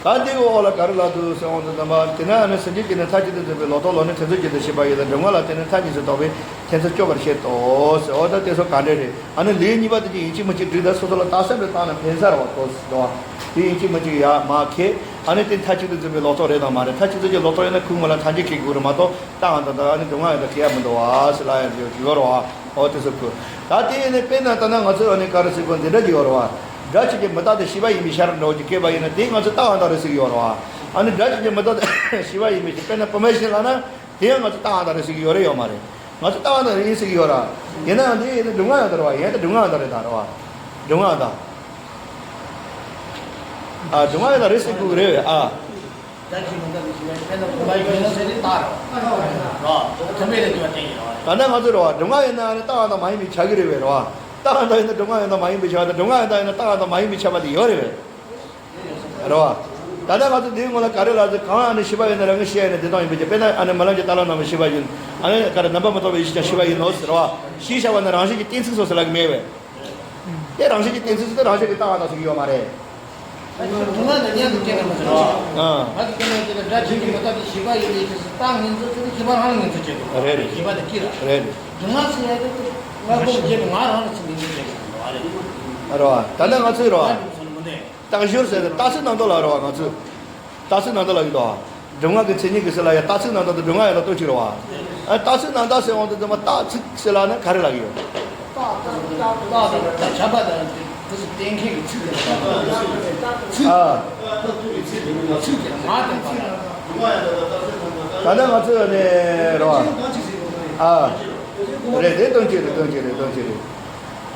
ད་འདི་གི་འོག་ལ་ག་རེ་ལབ་འདུག་ཟེར་འོང་དུས་ཙམ་པ། དེས་ན་ཨ་ནི་སེམས་ཅན་གྱི་ནི་མཐའ་གཅིག་ཏུ་འཛིན་པའི་ལོག་རྟོག་ལོག་ནི་དེ་ཚོ་གཅིག་ཏུ་ཤེས་པ་ཡིན་ལ། སྒྲུབ་ངག་ལ་དེ་ནི་མཐའ་གཉིས་སུ་དོགས་པའི་ཁྱད་མཚར་སྐྱོབ་པར་བྱེད་དོ་ཟེར། འོ་ད་དེ་ཚོ་ག་འདྲ་རེད། ཨ་ནི་ལེའུ་གཉིས་པ་དེ་གཅིག་ཡིན་གཅིག་མིན་གཅིག་བསྒྲིགས་ད་སོ་སོ་ལ་རྟགས་གསལ་དུ་བཏང་ན་ཕན་ས་རེད་བ། དོ་ཟེར་བ། དེ་ཡིན་གཅིག་མིན་གཅིག་ཡ་མ་ཁེ། ཨ་ནི་དེ་མཐའ་གཅིག་ཏུ་འཛིན་པའི་ལོག་རྟོག་རེད་དང་མ་རེད། མཐའ་གཅིག་ཏུ་འཛིན་གྱི་ལོག་རྟོག་ཡིན་ན་ཁོའི་ངོ་ལ་མཐའ་འཇུག་བཀལ་དགོས་རེད་མ་གཏོགས་རྟགས་ཡང་དག་དང་ཨ་ནི་སྒྲུབ་ངག་ཡང་དག་བཀལ་ཡ་མི་འདུག་བ་ཟེར་ལབ་ཡ་ཡོད་རེད་བ། འོ་དེ་ཚོ་ཁུ། ད་དེ་ཡིན་ནི་དཔེར་ན་ད་ནང་ང་ཚོས་ཨ་ནི་ག་རེ་ཟེར་དགོས་འདི་འདྲ་ཅིག་ཡོད་རེད་བ། སྒྲ་ཆོས་ཅན་མི་རྟག་སྟེ་ཤེས་པ་ཡིན་པའི་ཕྱིར་འདྲ་བོ་ཅིག་བཀལ་བ་ཡིན་ན་དེ་ང་ཚོས་རྟགས་ཡང་དག་རེད་ཟེར་གྱི་ཡོད་རེད་བ། ཨ་ནི་སྒྲ་ཆོས་ཅན་མི་རྟག་སྟེ་ཤེས་པ་ཡིན་པའི་ཕྱིར་དཔེར་ན་བུད་མེད་ཞིག་ལབ་ན་དེ་ཡང་ང་ཚོས་རྟགས་ཡང་དག་རེད་ཟེར་གྱི་ཡོད་རེད་ཡོད་མ་རེད། ང་ཚོས་རྟགས་ཡང་དག་རེད་ཟེར་གྱི་ཡོད་ར། ཡིན་ནའང་དེ་ཡིན་ན་སྒྲུབ་ངག་ཡང་དག་རེད་བ། ཡིན་ན་སྒྲུབ་ངག་ཡང་དག་རེད་ད་རེད་བ། སྒྲུབ་ངག་ཡང་དག་ཨ། སྒྲུབ་ངག་ཡང་དག་རེད་ཟེར་དགོས་ཀྱི་རེད་བས་ཨ། སྒྲ་ཆོས་མི་རྟག་སྟེ་ཤེས་པ་ཡིན་པས་ན་བུམ་པ་ཡིན་ཟེར་ཏེ་རྟགས་རེད། རེད། ཐུན་མོང་ལ་དེ་བ་བསྟན་གྱི་རེད། ད་ནི་ང་ཚོས་རེད་བ། སྒྲུབ་ངག་ཡིན་ན་ནི་རྟགས་ཡང་དག་མ་ཡིན་པས་ཁྱབ་ཀྱི་རེད་བས་རེད་བ། རྟགས་ཡང་དག་ཡིན་ན་སྒྲུབ་ངག་ཡང་དག་མ་ཡིན་པས་ཁྱབ་པ་དང་སྒྲུབ་ངག་ཡང་དག་ཡིན་ན་རྟགས་ཡང་དག་མ་ཡིན་པས་ཁྱབ་པ་དེ་ཡོད་རེད་བས། རེད་བ། ད་ནི་ང་ཚོས་འདིའི་སྔོན་ལ་ག་རེ་ལབ་ཟེར། གང་ཨ་ནི་ཤེས་པ་ཡིན་ན་རང་གི་ཤེས་ཡིན་ན་དེ་དག་ཡིན་པས་ཀྱི་དཔེར་ན་ཨ་ནི་རྨི་ལམ་གྱི་རྟ་ལ་རྣམ་པར་ཤེས་པ་ཡིན། ཨ་ནི་ག་རེ་རྣམ་པར་མི་རྟོག་པའི་ཡེ་ཤེས་ཀྱང་ཤེས་པ་ཡིན་ནོ་ཟེར་བ། ཞེས་བྱ་བ་ནི་རང་བཞིན་གྱི་གཏན་ཚིགས་སོ་ཟེར་ལབ་ཀྱི་མེད་པས། དེ་རང་བཞིན་གྱི་གཏན་ཚིགས་སུ་རང་བཞིན་གྱིས་རྟགས་ཡང་དག་ཟེར་གྱི་ཡོད་མ་རེད། སྒྲུབ་ངག་དང་མཉམ་དུ་སྐྱེ་ན་མི་ཟེར་བ། ཨ། ང་གི་སྐྱེ་ན་སྐྱེ་ན་སྒྲ་ཆོས་ཅན་མི་རྟག་སྟེ་ཤེས་པ་ཡིན་པའི་ཕྱིར་ཟེར་རྟགས་ངེས་འཛིན་བྱས་ཏེ་ཤེས་པ་རང་ལ་ངེས་འཛིན་བྱེད་དགོས། རེད་རེད། ཤེས་པ་དེ་སྐྱེ་ར། རེད་རེད། སྒྲུབ་ངག་ཟེར་ཡ་དེ་ང་ཁོ་བྱས་པའི་ང་རང་ལ་ཚིག་ངེས་འཛིན་བྱེད་དགོས་པ་རེད། རེད་བ། ད་ལྟ་ང་ཚོས་རེད་བ། རྟགས་གཞིར་ཟེར་ཏེ་རྟགས་ཚིག་རྣམ་དག་ལ་རེད་བ་ང་ཚོས། རྟགས་ཚིག་རྣམ་དག་ལ་ཡོད་དོ། སྒྲུབ་ངག་གི་མཚན་ཉིད་ཀྱི་ཟེར་ལ་ཡ་རྟགས་ཚིག་རྣམ་དག་དང་སྒྲུབ་ངག་ཡང་དག་དོན་གཅིག་རེད་བ། ཨ་རྟགས་ཚིག་རྣམ་དག་ཟེར་འོང་དུས་ཙམ་པ་རྟགས་ཚིག་ཟེར་ལ་ནི་ག་རེ་ལབ་ཀྱི་ཡོད། རྟགས་དང་ཁྱབ་པ་དང་དེ་ཚོ་གཏན་འཁེལ་གྱི་ཚིག་དེ་ཚིག་ཨ། ཚིག་དེ་ང་དང་ཚིག་ད་ལྟ་ང་ཚོས་ནི་རེད་བ། ཨ། རེད་དེ་དོན་གཅིག་རེད། དོན་གཅིག་རེད། དོན་གཅིག་རེད།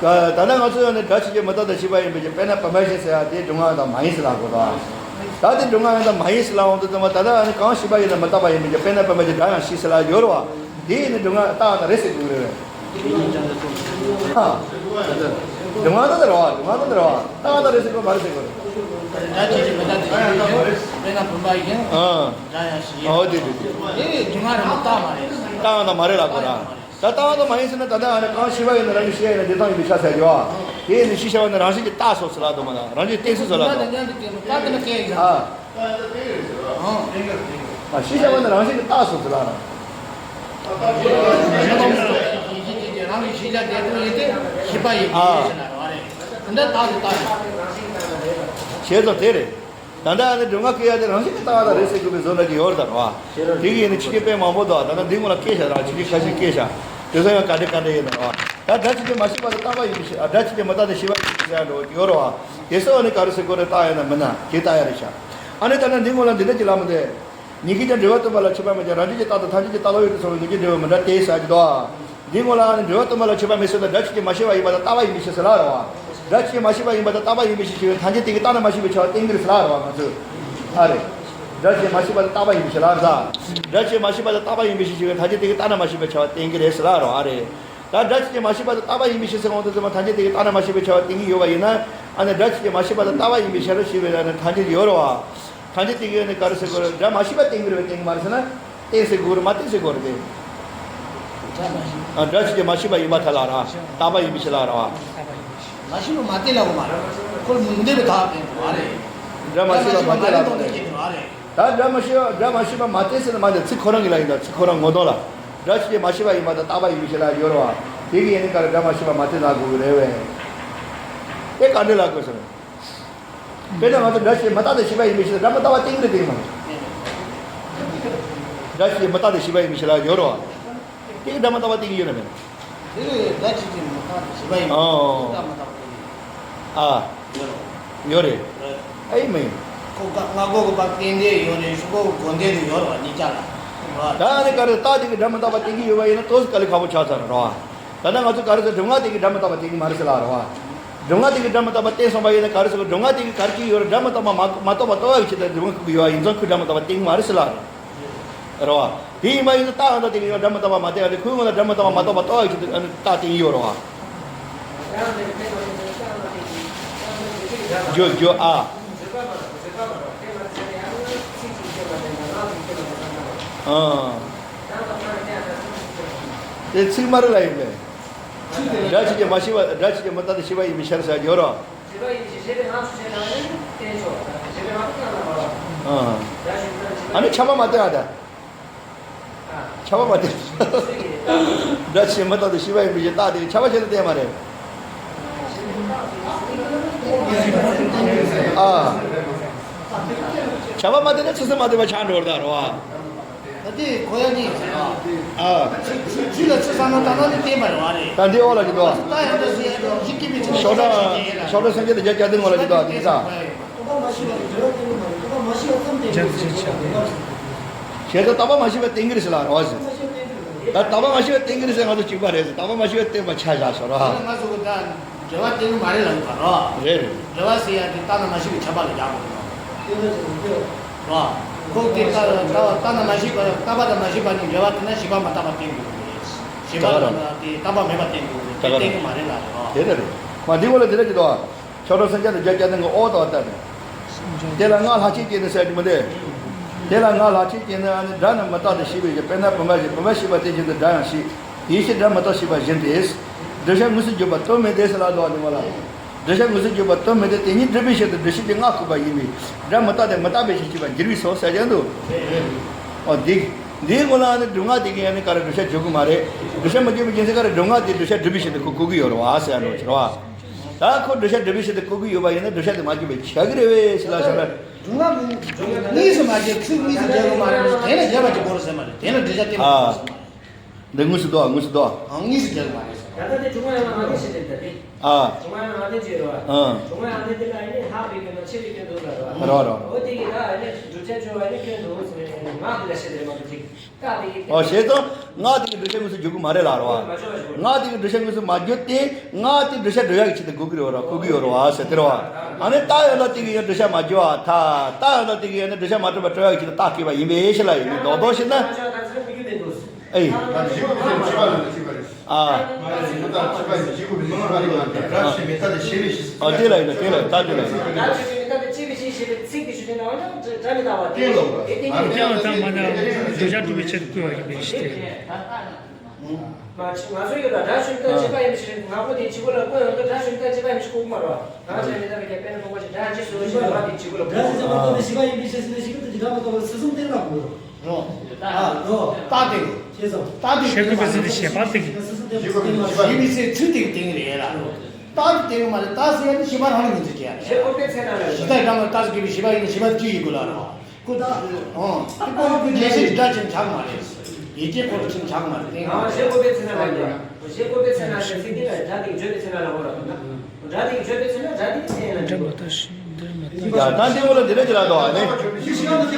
ད་ལྟ་ང་ཚོས་ནི་སྒྲ་ཆོས་ཅན་མི་རྟག་སྟེ་ཤེས་པ་ཡིན་པའི་ཕྱིར་དཔེར་ན་བུམ་པ་བཞིན་ཟེར་ཡ་དེ་སྒྲུབ་ངག་ཡང་དག་མ་ཡིན་ཟེར་ལབ་དགོས་དོ། ད་དེ་སྒྲུབ་ངག་ཡང་དག་མ་ཡིན་ཟེར་ལབ་འོང་དུས་ཙམ་པ་ད་ལྟ་ནི་གང་ཤེས་པ་ཡིན་ན་མི་རྟག་པ་ཡིན་པའི་ཕྱིར་དཔེར་ན་བུམ་པ་བཞིན་སྒྲ་ཡང་ཞེས་ཟེར་ལབ་ཡོད་རེད་བ། དེ་ཡིན་ནི་སྒྲུབ་ངག་རྟགས་ཡང་དག་རེད་ཟེར་དགོས་རེད། ཧ། སྒྲུབ་ངག་ཡང་དག་རེད་བ། སྒྲུབ་ངག་ཡང་དག་རེད་བ། རྟགས་ཡང་དག་རེད་ཟེར་དགོས་མ་རེད་ཟེར་དགོས་རེད། སྒྲ་ཆོས་ཅན་མི་རྟག་སྟེ་ཤེས་པའི་ཕྱིར་དཔེར་ན་བུམ་པ་བཞིན་ཨ། སྒྲ་ཡང་ཞེས། ཨོ་དེ་དེ་དེ། དེ་སྒྲུབ་ངག་རེད་མ་རྟགས་མ་རེད། རྟགས་ཡང་དག་མ་རེད་ལབ་དགོས་ར། ད་རྟགས་ཡང་དག་མ་ཡིན་ཟེར་ན་ད་ལྟ་ཨ་ནི་གང་ཤེས་པ་ཡིན་ན་རང་གི་ཤེས་ཡིན་ན་དེ་དང་ཡིན་པའི་ཆ་ཟེར་རྒྱུ་བ། དེ་ཡིན་ན་ཤེས་བྱ་བ་ནི་རང་བཞིན་གྱིས་རྟགས་སོ་ཟེར་ལབ་འདུག་མ་ན་རང་བཞིན་གཏན་ཚིགས་སོ་ལབ་འདུག་ཨ། ཨ་ཤེས་བྱ་བ་ནི་རང་བཞིན་གྱིས་རྟགས་སོ་ཟེར་ལབ་ར། རང་གི་ཤེས་བྱ་དེ་དང་ཡིན་ཏེ་ཤེས་པ་ཡིན་པའི་ཨ། ཕྱིར་ཟེར་ན་རེད་བ་རེད། འདི་རྟགས་དེ་རྟགས་རེད། བྱས་ཙང་དེ་རེད། ད་ལྟ་ཨ་ནི་སྒྲུབ་ངག་བཀལ་ཡ་དེ་རང་བཞིན་གྱིས་རྟགས་ཡང་དག་རེད་ཟེར་དགོས་པའི་བཟོ་འདྲ་ཅིག་ཡོད་རེད་ད་རེད་བ། དེ་གི་ཡིན་ནི་ཕྱི་རྒྱལ་དཔེ་མང་པོ་འདུག་ད་ལྟ་འདི་སྔོན་ལ་བཀལ་བཞག་ར། ཕྱི་རྒྱལ་ཁ་ཤས་བཀལ་བཞག་དེ་ཚོ་ཡང་ག་འདྲ་ག་འདྲ་ཡིན་ན་རོ། ད་སྒྲ་ཆོས་ཅན་མ་སྐྱེས་པ་དང་རྟག་པ་ཡིན་པའི་ཕྱིར། ཨ། སྒྲ་ཆོས་ཅན་མི་རྟག་སྟེ་ཞེས་པ་ཡིན་པའི་ཕྱིར་ཟེར་ཡ་འགྲོ་ཡོད་རོ། དེ་སོགས་ནི་ག་རེ་ཟེར་དགོས་རེད། རྟག་ཡིན་ན་མིན་ན་དེ་རྟག་ཡ་རེད་ཤག་ཨ་ནི་ད་ནི་འདི་སྔོན་ལ་འདི་འདྲ་ཅིག་ལབ་མི་འདུག་ཉིད་ཀྱིས་ཀྱང་འབྲེལ་བ་སྟོན་པ་ལ་ཁྱད་པར་མེད་ཀྱང་། རང་རྒྱུད་ཀྱི་རྟག་དང་ཐམས་ཅད་ཀྱི་རྟག་ལོག་ཡོད་དུ་སོང་བའི་ངེས་འབྱུང་འབྲེལ་བ་མི་འདྲ་སྟེ་ཟེར་གྱི་འདུག་འདི་སྔོན་ལ་ནི་འབྲེལ་བ་སྟོན་པ་ལ་ཁྱད་པར་མེད་ཟེར་ན་སྒྲ་ཆོས་ཅན་མ་སྐྱེས་པ་ཡིན་པ་དང་རྟག་པ་ཡིན་པའི་ཕྱིར་ཟེར་ལབ་རོ། སྒྲ་ཆོས་ཅན་མ་སྐྱེས་པ་ཡིན་པ་དང་རྟག་པ་ཡིན་པའི་ཕྱིར་ཞེས་པའི་ཐམས་ཅད་དེ་གི་རྟག་ན་མ་སྐྱེས་པའི་ཁྱབ་པ་བསྟན་གྱི་རེད་ཟེར་ལབ་རོ། ང་ཚོས། ཨ་རེད། སྒྲ་ཆོས་ཅན་མ་སྐྱེས་པ་དང་རྟག་པ་ཡིན་པའི་ཕྱིར་ལབ་ས། སྒྲ་ཆོས་ཅན་མ་སྐྱེས་པ་དང་རྟག་པ་ཡིན་པའི་ཕྱིར་ཞེས་པའི་ཐམས་ཅད་དེ་གི་རྟག་ན་མ་སྐྱེས་པའི་ཁྱབ་པ་བསྟན་གྱི་རེད་ཟེར་ལབ་རོ། ཨ་རེད། ད་སྒྲ་ཆོས་ཅན་མ་སྐྱེས་པ་དང་རྟག་པ་ཡིན་པའི་ཕྱིར་ཟེར་འོང་དུས་ཙམ་པ་ཐམས་ཅད་དེ་གི་རྟག་ན་མ་སྐྱེས་པའི་ཁྱབ་པ་བསྟན་གྱི་ཡོད་པ་ཡིན་ན། ཨ་ནི་སྒྲ་ཆོས་ཅན་མ་སྐྱེས་པ་དང་རྟག་པ་ཡིན་པའི་ཕྱིར་ཞེས་པའི་ཨ་ནི་ཐམས་ཅད་ཡོད་རོ། ཐམས་ཅད་དེ་གི་ཨ་ནི་ག་རེ་ཟེར་དགོས་རེད། སྒྲ་མ་སྐྱེས་པ་བསྟན་གྱི་རེད་པས་བསྟན་གྱི་མ་རེད་ཟེར་ན། བསྟན་ཟེར་དགོས་རེད། མ་བསྟན་ཟེར་དགོས་རེད་དེ། སྒྲ་མ་སྐྱེས། ཨ། སྒྲ་ཆོས་ཅན་མ་སྐྱེས་པ་ཡིན་པར་ཐལ་ལབ་ར། རྟག་པ་ཡིན་པའི་ཕྱིར་ལབ་ར་བ། མ་སྐྱེས་པ་མ་བསྟན་ལབ་དགོས་མ་རེད། ཁོ་མི་འདོད་པའི་ཐག་བསྟན་དགོས་མ་རེད། སྒྲ་མ་སྐྱེས་པ་མ་བསྟན་ལབ་དགོས་རེད། ད་སྒྲ་མ་སྐྱེས་པ། སྒྲ་མ་སྐྱེས་པ་མ་བསྟན་ཟེར་ན་མ་འདི་ཚིག་ཁོ་རང་གི་ལ་ཡིན་ད། ཚིག་ཁོ་རང་ངོ་གདོང་ལ། སྒྲ་ཆོས་ཅན་མ་སྐྱེས་པ་ཡིན་པ་དང་རྟག་པ་ཡིན་པའི་ཕྱིར་ལབ་ཡོད་ར་བ། དེ་གི་ཡིན་ནི་ག་རེ། སྒྲ་མ་སྐྱེས་པ་མ་བསྟན་ལབ་དགོས་ཀྱི་རེད་བས། དེ་ག་འདྲ་ལབ་དགོས་ཟེར། དཔེར་ན་ང་ཚོ་སྒྲ་ཆོས་མི་རྟག་སྟེ་ཞེས་པ་ཡིན་པའི་ཕྱིར་སྒྲ་མི་རྟག་པ་བསྟན་གྱི་རེད་དེ་མ། སྒྲ་ཆོས་མི་རྟག་སྟེ་ཞེས་པ་ཡིན་པའི་ཕྱིར་ལབ་ཡོད་རོ། དེ་གི་སྒྲ་མི་རྟག་པ་བསྟན་གྱི་ཡོད་ན་མེད། དེ་ལས་སྒྲ་ཆོས་ཅན་མི་རྟག་སྟེ་ཞེས་པ་ཡིན་པའི་ཕྱིར་ཨོ། སྒྲ་མི་རྟག་པ་བསྟན་གྱི་ཨ། ཡོད་རོ། ཡོད་རེད། རེད། ཨེ་མེད། ཁོ་ཀ་སྔ་རྒོལ་གྱི་བར་བསྟན་དེ་ཡོད་རེད། ཕྱི་རྒོལ་གྱི་དགོངས་དོན་དེ་ཡོད་རེད་བ། གཉིས་ཆ་ལ། རེད་བ། ད་ཨ་ནི་ག་རེ། རྟགས་དེ་གི་སྒྲ་མི་རྟག་པ་བསྟན་གྱི་ཡོད་པ་ཡིན་ན་ཏོག་ཙམ་དཀའ་ལས་ཁག་པོ་ཆགས་ཚར་རེད་བ། ད་ལྟ་ང་ཚོ་ག་རེ་ཟེར། སྒྲུབ་ངག་དེ་གིས་སྒྲ་མི་རྟག་པ་བསྟན་གྱི་མ་རེད་ཟེར་ལབ་རེད་བ། སྒྲུབ་ངག་དེ་གིས་སྒྲ་མི་རྟག་པ་བསྟན་སོང་བ་ཡིན་ན་ག་རེ་ཟེར། སྒྲུབ་ངག་དེ་གིས་ག་རེ་བྱས་ཡོད་རེད། སྒྲ་མི་རྟག་པ་མ་མ་རྟོགས་པ་ཡོད་ཀྱི་ཆེད་དུ་སྒྲུབ་ངག་ཁུར་གྱི་ཡོད་པ་ཡིན་ཙང་ཁོས་སྒྲ་མི་རྟག་པ་བསྟན་གྱི་མ་རེད་ཟེར་ལབ་རེད། རེད་བ། དེ་ཡིན་པ་ཡིན་ན་རྟགས་ཡང་དག་དེ་གིས་ཡང་སྒྲ་མི་རྟག་པ་མ་བསྟན་ཡ་དེ། ཁོའི་ངོས་ལ་སྒྲ་མི་རྟག་པ་མ་རྟོགས་པ་རྟོགས་ཡ་ཆེད་དུ་ཨ་ནི་རྟགས་བསྟན་གྱི་ཡོད་རེད་བ། རྒྱུ་རྒྱུ་ཨ། ཨ། དེ་ཚིག་མ་རེད་ལབ་ཡིན་པས། སྒྲ་ཆོས་ཅན་མ་སྐྱེས་པ། སྒྲ་ཆོས་ཅན་མི་རྟག་སྟེ་ཞེས་པ་ཡིན་པའི་ཕྱིར་ཟེར་གྱི་ཡོད་རོ། ཨ་ནི་ཁྱབ་པ་མ་བསྟན་ཨ་ད། ཁྱབ་པ་མ་བསྟན། སྒྲ་ཆོས་ཅན་མི་རྟག་སྟེ་ཞེས་པ་ཡིན་པའི་ཕྱིར་རྟགས་དེ་ཁྱབ་པ་བྱས་ནས་བསྟན་པ་རེད། ཨ། ཁྱབ་པ་མ་བསྟན་ན་ཚུལ་གསུམ་མ་བསྟན་པ་ཆགས་འགྲོ་བར་ད་རོ། ད་དེ་གོ་ཡ་ནི་ཟེར་བ། ཨ། ཚིག་ཚིག་ལ་ཚིག་གསར་མ་བཏང་ན་ནི་བསྟན་པ་རེད་བ་རེད། ད་འདི་འོག་ལ་གི་དོ། ད་ཡང་ད་ཟེར་ཡ་དོ་གཞི་སྐྱེ་མེད་ཚིག་ཤོག་གྲངས་ཤོག་གྲངས་སངས་རྒྱས་དང་བརྒྱད་བརྒྱ་བདུན་འོག་ལ་གི་དོ། དེ་ས། བྱས་ཙང་རྟག་པ་མ་སྐྱེས་པ་བསྟན་གྱི་རེད་ཟེར་ལབ་རོ་ཟེར། ད་རྟག་པ་མ་སྐྱེས་པ་བསྟན་གྱི་རེད་ཟེར་ང་ཚོ་གཅིག་པ་རེད་ཟེར། རྟག་པ་མ་སྐྱེས་པ་བསྟན་པ་ཆ་བཞག་ཤོག་རོ། ང་ཚོ་གི་ད་འབྲེལ་བ་བསྟན་གྱི་མ་རེད་ལབ་པ་རོ། རེད་རེད། འབྲེལ་བ་ཟེར་ཡ་དེ་རྟག་ན་མ་སྐྱེས་པའི་ཁྱབ་པ་ལ་རྒྱག་དགོས་རོ། རོ། ཁོ་དེ་ལྟ་ལྟ་བ་རྟག་ན་མ་སྐྱེས་པ། རྟག་པ་དང་མ་སྐྱེས་པ་གཉིས་འབྲེལ་བ་བསྟན་ན་ཞེས་པ་མ་རྟག་པ་བསྟན་དགོས་རེད། ཞེས་པ་ལ་དེ་རྟག་པ་མེད་པ་བསྟན་དགོས་རེད། དེ་བསྟན་གྱི་མ་རེད་ལབ་རོ། དེ་ལ་རེད། མ་འདི་བ་ལ་དེ་ལ་གི་དོ། ཤོག་གྲངས་སངས་རྒྱས་དང་བརྒྱད་བརྒྱ་བདུན་གྱི་འོག་ཏུ་བལྟས་ནས། དེ་ལ་སྔགས་ལྷག་བཅས་བསྐྱེད་ནས་ཟེར་གྱི་མི་འདུག་དེ་ལ་སྔགས་ལྷག་བཅས་བསྐྱེད་ནས་ཨ་ནི་སྒྲ་ནི་མི་རྟག་སྟེ་ཞེས་པའི་ཕྱིར། དཔེར་ན་བུམ་པ་བཞིན། བུམ་པ་ཞེས་པ་དེ་བཞིན་དུ་སྒྲ་ཡང་ཞེས། དེའི་ཕྱིར་སྒྲ་མི་རྟག་ཞེས་པ་བཞིན་ཏེ། བསྒྲུབ་བྱ་དངོས་སུ་བརྗོད་པ་དོན་མེད་དེ་ཟེར་ལབ་འདུག་བ་འདི་མ་ལ། བསྒྲུབ་བྱ་དངོས་སུ་བརྗོད་པ་དོན་མེད་དེ། དེ་ཉིད་སྒྲུབ་པའི་ཕྱིར་དུ་བསྒྲུབ་བྱའི་སྔགས་བཀོད་པ་ཡིན་པས། སྒྲ་མི་རྟག་སྟེ་མི་རྟག་པའི་ཕྱིར་ཞེས་པ་འགྱུར་བས་སོ་ཟེར་ཀྱང་འདུག་ཨོ་འདི། འདིའི་སྔོན་ལ་ཨ་ནི་སྒྲུབ་ངག་དེ་གིས་ཨ་ནི་ག་རེ་བསྒྲུབ་བྱ་བརྗོད་ཀྱི་མ་རེད། བསྒྲུབ་བྱ་མི་བརྗོད་པའི་རྒྱུ་མཚན་ག་རེ། སྒྲུབ་ངག་དེས་བསྒྲུབ་བྱ་སྒྲུབ་པའི་ཕྱིར་དུ་ཁོ་བཀོད་ཀྱི་ཡོད་རེད་བ་ཟེར་ཡ་འགྲོ་ཕྱིར་བ། ད་ཁོ་བསྒྲུབ་བྱ་སྒྲུབ་པའི་ཕྱིར་དུ་བཀོད་ཀྱི་ཡོད་པ་ཡིན་ན་བསྒྲུབ་བྱ་དེ་མ་བརྗོད་པའི་ཆགས་ཀྱི་རེད་བས་ཟེར་ལབ་བྱ་ར། སྒྲུབ་ངག་གི་དངོས་སུ་མ་བརྗོད། ཚིག་དངོས་སུ་བརྗོད་ཀྱི་མ་རེད། དེ་ལ་བརྗོད་པ་ཅིག་དགོས་རེད་ཟེར་མ་རེད། དེ་ལ་བསྒྲུབ་བྱ་དེ་མ་ཨ། དགོས་ཟེར་མ་རེད། འདི་དངོས་སུ་འདུག་ཨ། དངོས་སུ་འདུག་ཨ། ཨ། དངོས་སུ་བརྗོད་ཀྱི་མ་རེད་ཟེར། ད་ལྟ་དེ་སྒྲུབ་ངག་ཡང་ང་དེ་བྱེད་དེ་ད་དེ། ཨ། སྒྲུབ་ངག་ཡང་ང་དེ་བྱེད་རེད་བ། ཨ། སྒྲུབ་ངག་ཡང་ང་དེ་དེ་ལ་ཨ་ནི་ལྷག་པའི་སྐྱོན་དང་ཆེ་བའི་སྐྱོན་འདུག་ལབ་རེད་བ། རེད་བ་རེད་བ། འོ་དེ་གི་ད་ཨ་ནི་བསྒྲུབ་བྱ་བརྗོད་པ་ཨ་ནི་སྐྱོན་འདུག་ཟེར་ནས་ངག་དེ་ལ་བཤད་རེད་མ་གཏོགས་ཅིག་ད་དེ་གི་ཨོ་བྱས་ཙང་ངག་དེ་གིས་བསྒྲུབ་བྱ་དངོས་སུ་བརྗོད་ཀྱི་མ་རེད་ལབ་རེད་བ། མ་བརྗོད་པ་བརྗོད། ངག་དེ་གིས་བསྒྲུབ་བྱ་དངོས་སུ་མ་བརྗོད་དེ། ངག་དེ་བསྒྲུབ་བྱ་སྒྲུབ་ཡག་གི་ཆེད་དུ་བཀོད་ཀྱི་རེད་བ་ར། བཀོད་ཀྱི་ཡོད་རེད་བ་ཟེར་དེ་རེད་བ། ཨ་ནི་རྟགས་ཡང་དག་དེ་གིས་ཡང་བསྒྲུབ་བྱ་མ་བརྗོད་པ་ད། རྟགས་ཡང་དག་དེ་གིས་ཡང་ནི་བསྒྲུབ་བྱ་མ་གྲུབ་པ་གྲུབ་ཡག་གི་ཆེད་དུ་རྟགས་བཀོད་པ་ཡིན་པས་ཞེས་ལབ་ཡོད་མི་འདུག་རྡོག་རྡོག་བྱས་ན། ཨེ། ཨ་དེ་ལ་ཡིན་ན་དེ་ལ་ད་དེ་ལ་ཡིན། ད་ཆོས་ཅན་མི་རྟག་སྟེ་ཞེས་པའི་ཚིག་དེ་ཞུ་དོན་ནང་ན་སྒྲ་མི་རྟག་པ་དེ་དེ་དེ་དེ་ཡང་ད་མ་ན་བསྒྲུབ་བྱ་སྒྲུབ་པའི་ཆེད་དུ་བཀོད་པ་ཡིན་པས་ཞེས་ཏེ། མ་ང་ཚོ་ཡོད་ལ་སྒྲ་ཆོས་མི་རྟག་སྟེ་སྐྱེས་པ་ཡིན་པའི་ཕྱིར། ང་པོ་དེ་བྱེད་པོ་ལ་བཀོད་ཡོང་དུས་སྒྲ་ཆོས་མི་རྟག་སྟེ་སྐྱེས་པ་ཡིན་པའི་ཕྱིར་བཀོད་དགོས་མ་རེད་བ། ད་ཆོས་མི་རྟག་པའི་སྐྱེ་དཔེར་ན་ཕུང་པོ་ཞིག་སྒྲ་ཡང་ཅི་སོ་ཞེས་པ་དེ་བྱེད་པོ་ལ་བཀོད་དགོས། སྒྲ་ཆོས་ཅན་མ་རྟག་སྟེ་ཞེས་པ་ཡིན་པའི་ཕྱིར་ཟེར་ན་ཞིག་ཏུ་སྒྲ་མི་རྟག་པ་སོ་སོ་བསྟན་ལ་དགོས་རོ། རོ། ཨ་རོ། རྟགས་དེ་རོ། ཞེས་སོ། རྟགས་དེ་ཞེས་པའི་ཚུལ་དེ་ཞེས་པ་དེ་གི། ཞེས་པའི་ཚུལ་དེ་བསྟན་གྱི་རེད་ལ། རྟགས་དེ་བསྟན་གྱི་མ་རེད། རྟགས་ཟེར་ཡ་དེ་ཞེས་པ་རང་ལ་ངོས་འཛིན་བྱེད་ཡ་རེད། ཞེས་པའི་ཚེ་ན་རེད། ཞེས་པའི་རྟགས་ཀྱི་རྟགས་ཀྱི་ཞེས་པ་ཡིན་ན་ཞེས་པ་བཅུ་ཡི་དགོས་ལ་རོ། ཁོ་ད། ཨང་། དེ་ཀོ་ལི་ཀོ་ལི་ཞེས་སྒྲ་ཅན་ཆགས་མ་རེད། ཡིག་ཆའི་སྐོར་ལ་ཁྱིམ་ཆག་མ་རེད། ཨ། བཞེད་དགོས་པའི་ཚེ་ན་ལ་ཡིན། བཞེད་དགོས་པའི་ཚེ་ན་ཟེར་ཚིག་འདི་ལ་སྒྲ་དེ་བརྗོད་པའི་ཚེ་ན་ལ་འོ་ར་ན། སྒྲ་དེ་བརྗོད་པའི་ཚེ་ན་སྒྲ་དེ་ཚེ་ན་ལ། འདྲ་མ་ཐག་ཤི་འདིར་མ་ཐག་ཡ་ད་འདི་འོ་ལ་འདི་རེད་ལ་དོ་ཨ་ནི།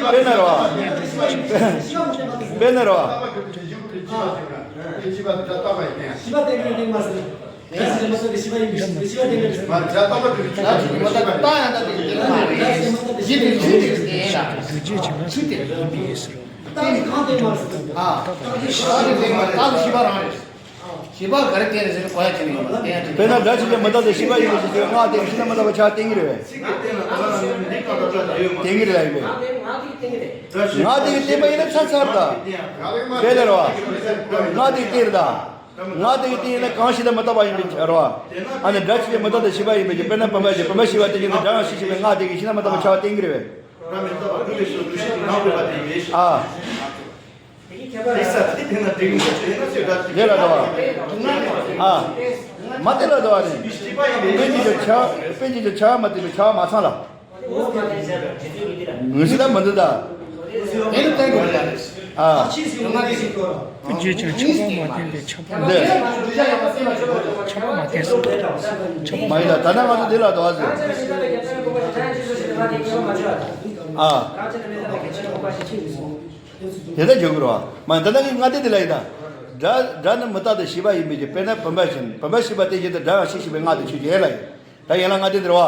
དཔེར་ན་རོ། དཔེར་ན་རོ། དཔེར་ན་སྒྲ་ཆོས་ཅན་མི་རྟག་སྟེ་ཤེས་པ་ཡིན་པ་ཞིག་གོ་ཡ་ཁྱེད་ནི་ཡོད་མ་རེད། སྒྲ་ཆོས་ཅན་མི་རྟག་སྟེ་ཤེས་པ་ཡིན་པ་ཞིག་སྔགས་དེ་ཤིན་ཏུ་མི་རྟག་པ་ཆགས་བསྟན་གྱི་རེད་པས། བསྟན་གྱི་རེད་ལ་ཡིན་པས། སྔགས་དེ་གི་བསྟན་པ་ཡིན་ན་ཆ་ཚར་ད། དཔེ་ལ་རོ། སྔགས་དེ་གི་བསྟན་ཡིན་ན་གང་ཞིག་ལ་མི་རྟག་པ་ཡིན་པས་རོ། ཨ་ནི་སྒྲ་ཆོས་ཅན་མི་རྟག་སྟེ་ཤེས་པ་ཡིན་པས་ཀྱི་དཔེར་ན་བུམ་པ་ཞིག་བུམ་པ་ཤེས་པ་དེ་བཞིན་དུ་སྒྲ་ཡང་ཤེས་ཤེས་པའི་སྔགས་དེ་གི་ཤིན་ཏུ་མི་རྟག་པ་ཆགས་བསྟན་གྱི་རེད་པས། ཨ། དེ་ལ་དོ། ཨ། མ་དེ་ལ་དོ་ཨ་ནི། དཔེ་ཅིག་ཏུ་ཆ་དཔེ་ཅིག་ཏུ་ཆ་མ་དེ་ལ་ཆ་མ་ཚང་ལ། ངོས་ཟིན་ད་མི་འདུག་ད། དེ་ལ་བསྟན་དགོས་པ་རེད། ཨ། དཔེ་བརྗོད་ཀྱང་ཆགས་པ་མ་བསྟན་པས་ཆགས་པ་འདི། ཆགས་པ་མ་བསྟན་ཟེར། ཆགས་པ་མ་ཡིན་ད་ད་ནང་ང་ཚོ་དེ་ལ་དོ་ཨ་ཟེར། ཨ། དེ་ལྟར་བརྗོད་དགོས་རེད་བ། མ་ད་ལྟ་གི་སྔ་ལྟས་དེ་ལ་ཡིན་ད། སྒྲ་སྒྲ་ནི་མི་རྟག་སྟེ་ཤེས་པ་ཡིན་པའི་ཕྱིར། དཔེར་ན་བུམ་པ་བཞིན། བུམ་པ་ཤེས་པ་དེ་བཞིན་དུ་སྒྲ་ཡང་ཤེས་ཤེས་པའི་སྔགས་དེ་ཆོས་ཅན་ལ་ཡིན། ད་ཡན་ལག་སྔ་ལྟས་དེ་རེད་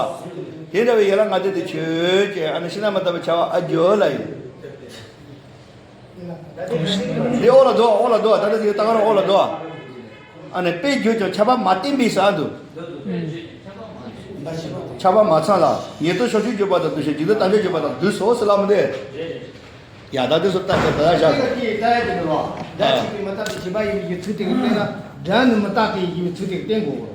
བ། དེ་འདྲ་བའི་ཡན་ལག་སྔ་ལྟས་དེ་ཆོས་ཅན། ཨ་ནི་ཤིན་ཏུ་མི་རྟག་པ་ཆགས་པ་ཨ་འགྱུར་ལ་ཡིན། དེ་ཨོ་ལ་དོ་ཨོ་ལ་དོ། ད་ལྟ་དེ་ད་ག་རང་ཨོ་ལ་དོ། ཨ་ནི་དཔེ་བརྗོད་ཀྱང་ཆགས་པ་མ་བསྟན་པའི་ས་འདུག་ཆགས་པ་མ་ཚང་ལ། ཉན་ཐོས་ཕྱོགས་ཆོས་བརྗོད་པ་དང་དུ་ཞིག་འཇིག་རྟེན་ཐམས་ཅད་བརྗོད་པ་དང་དུ་སོ་སོ་ལ་མི་འདོད། ཡ་ད་དེ་སོ་ལྟ་ཅི་ད་ཡ་བཞག་ད་ལྟ་དེ་ནི་ལོ། སྒྲ་ཆོས་ཅན་མི་རྟག་སྟེ་ཤེས་པ་ཡིན་པའི་ཚུལ་དེ་གི་བསྟན་ན་སྒྲ་ནི་མི་རྟག་སྟེ་ཡིན་པའི་ཚུལ་དེ་གི་བསྟན་དགོས།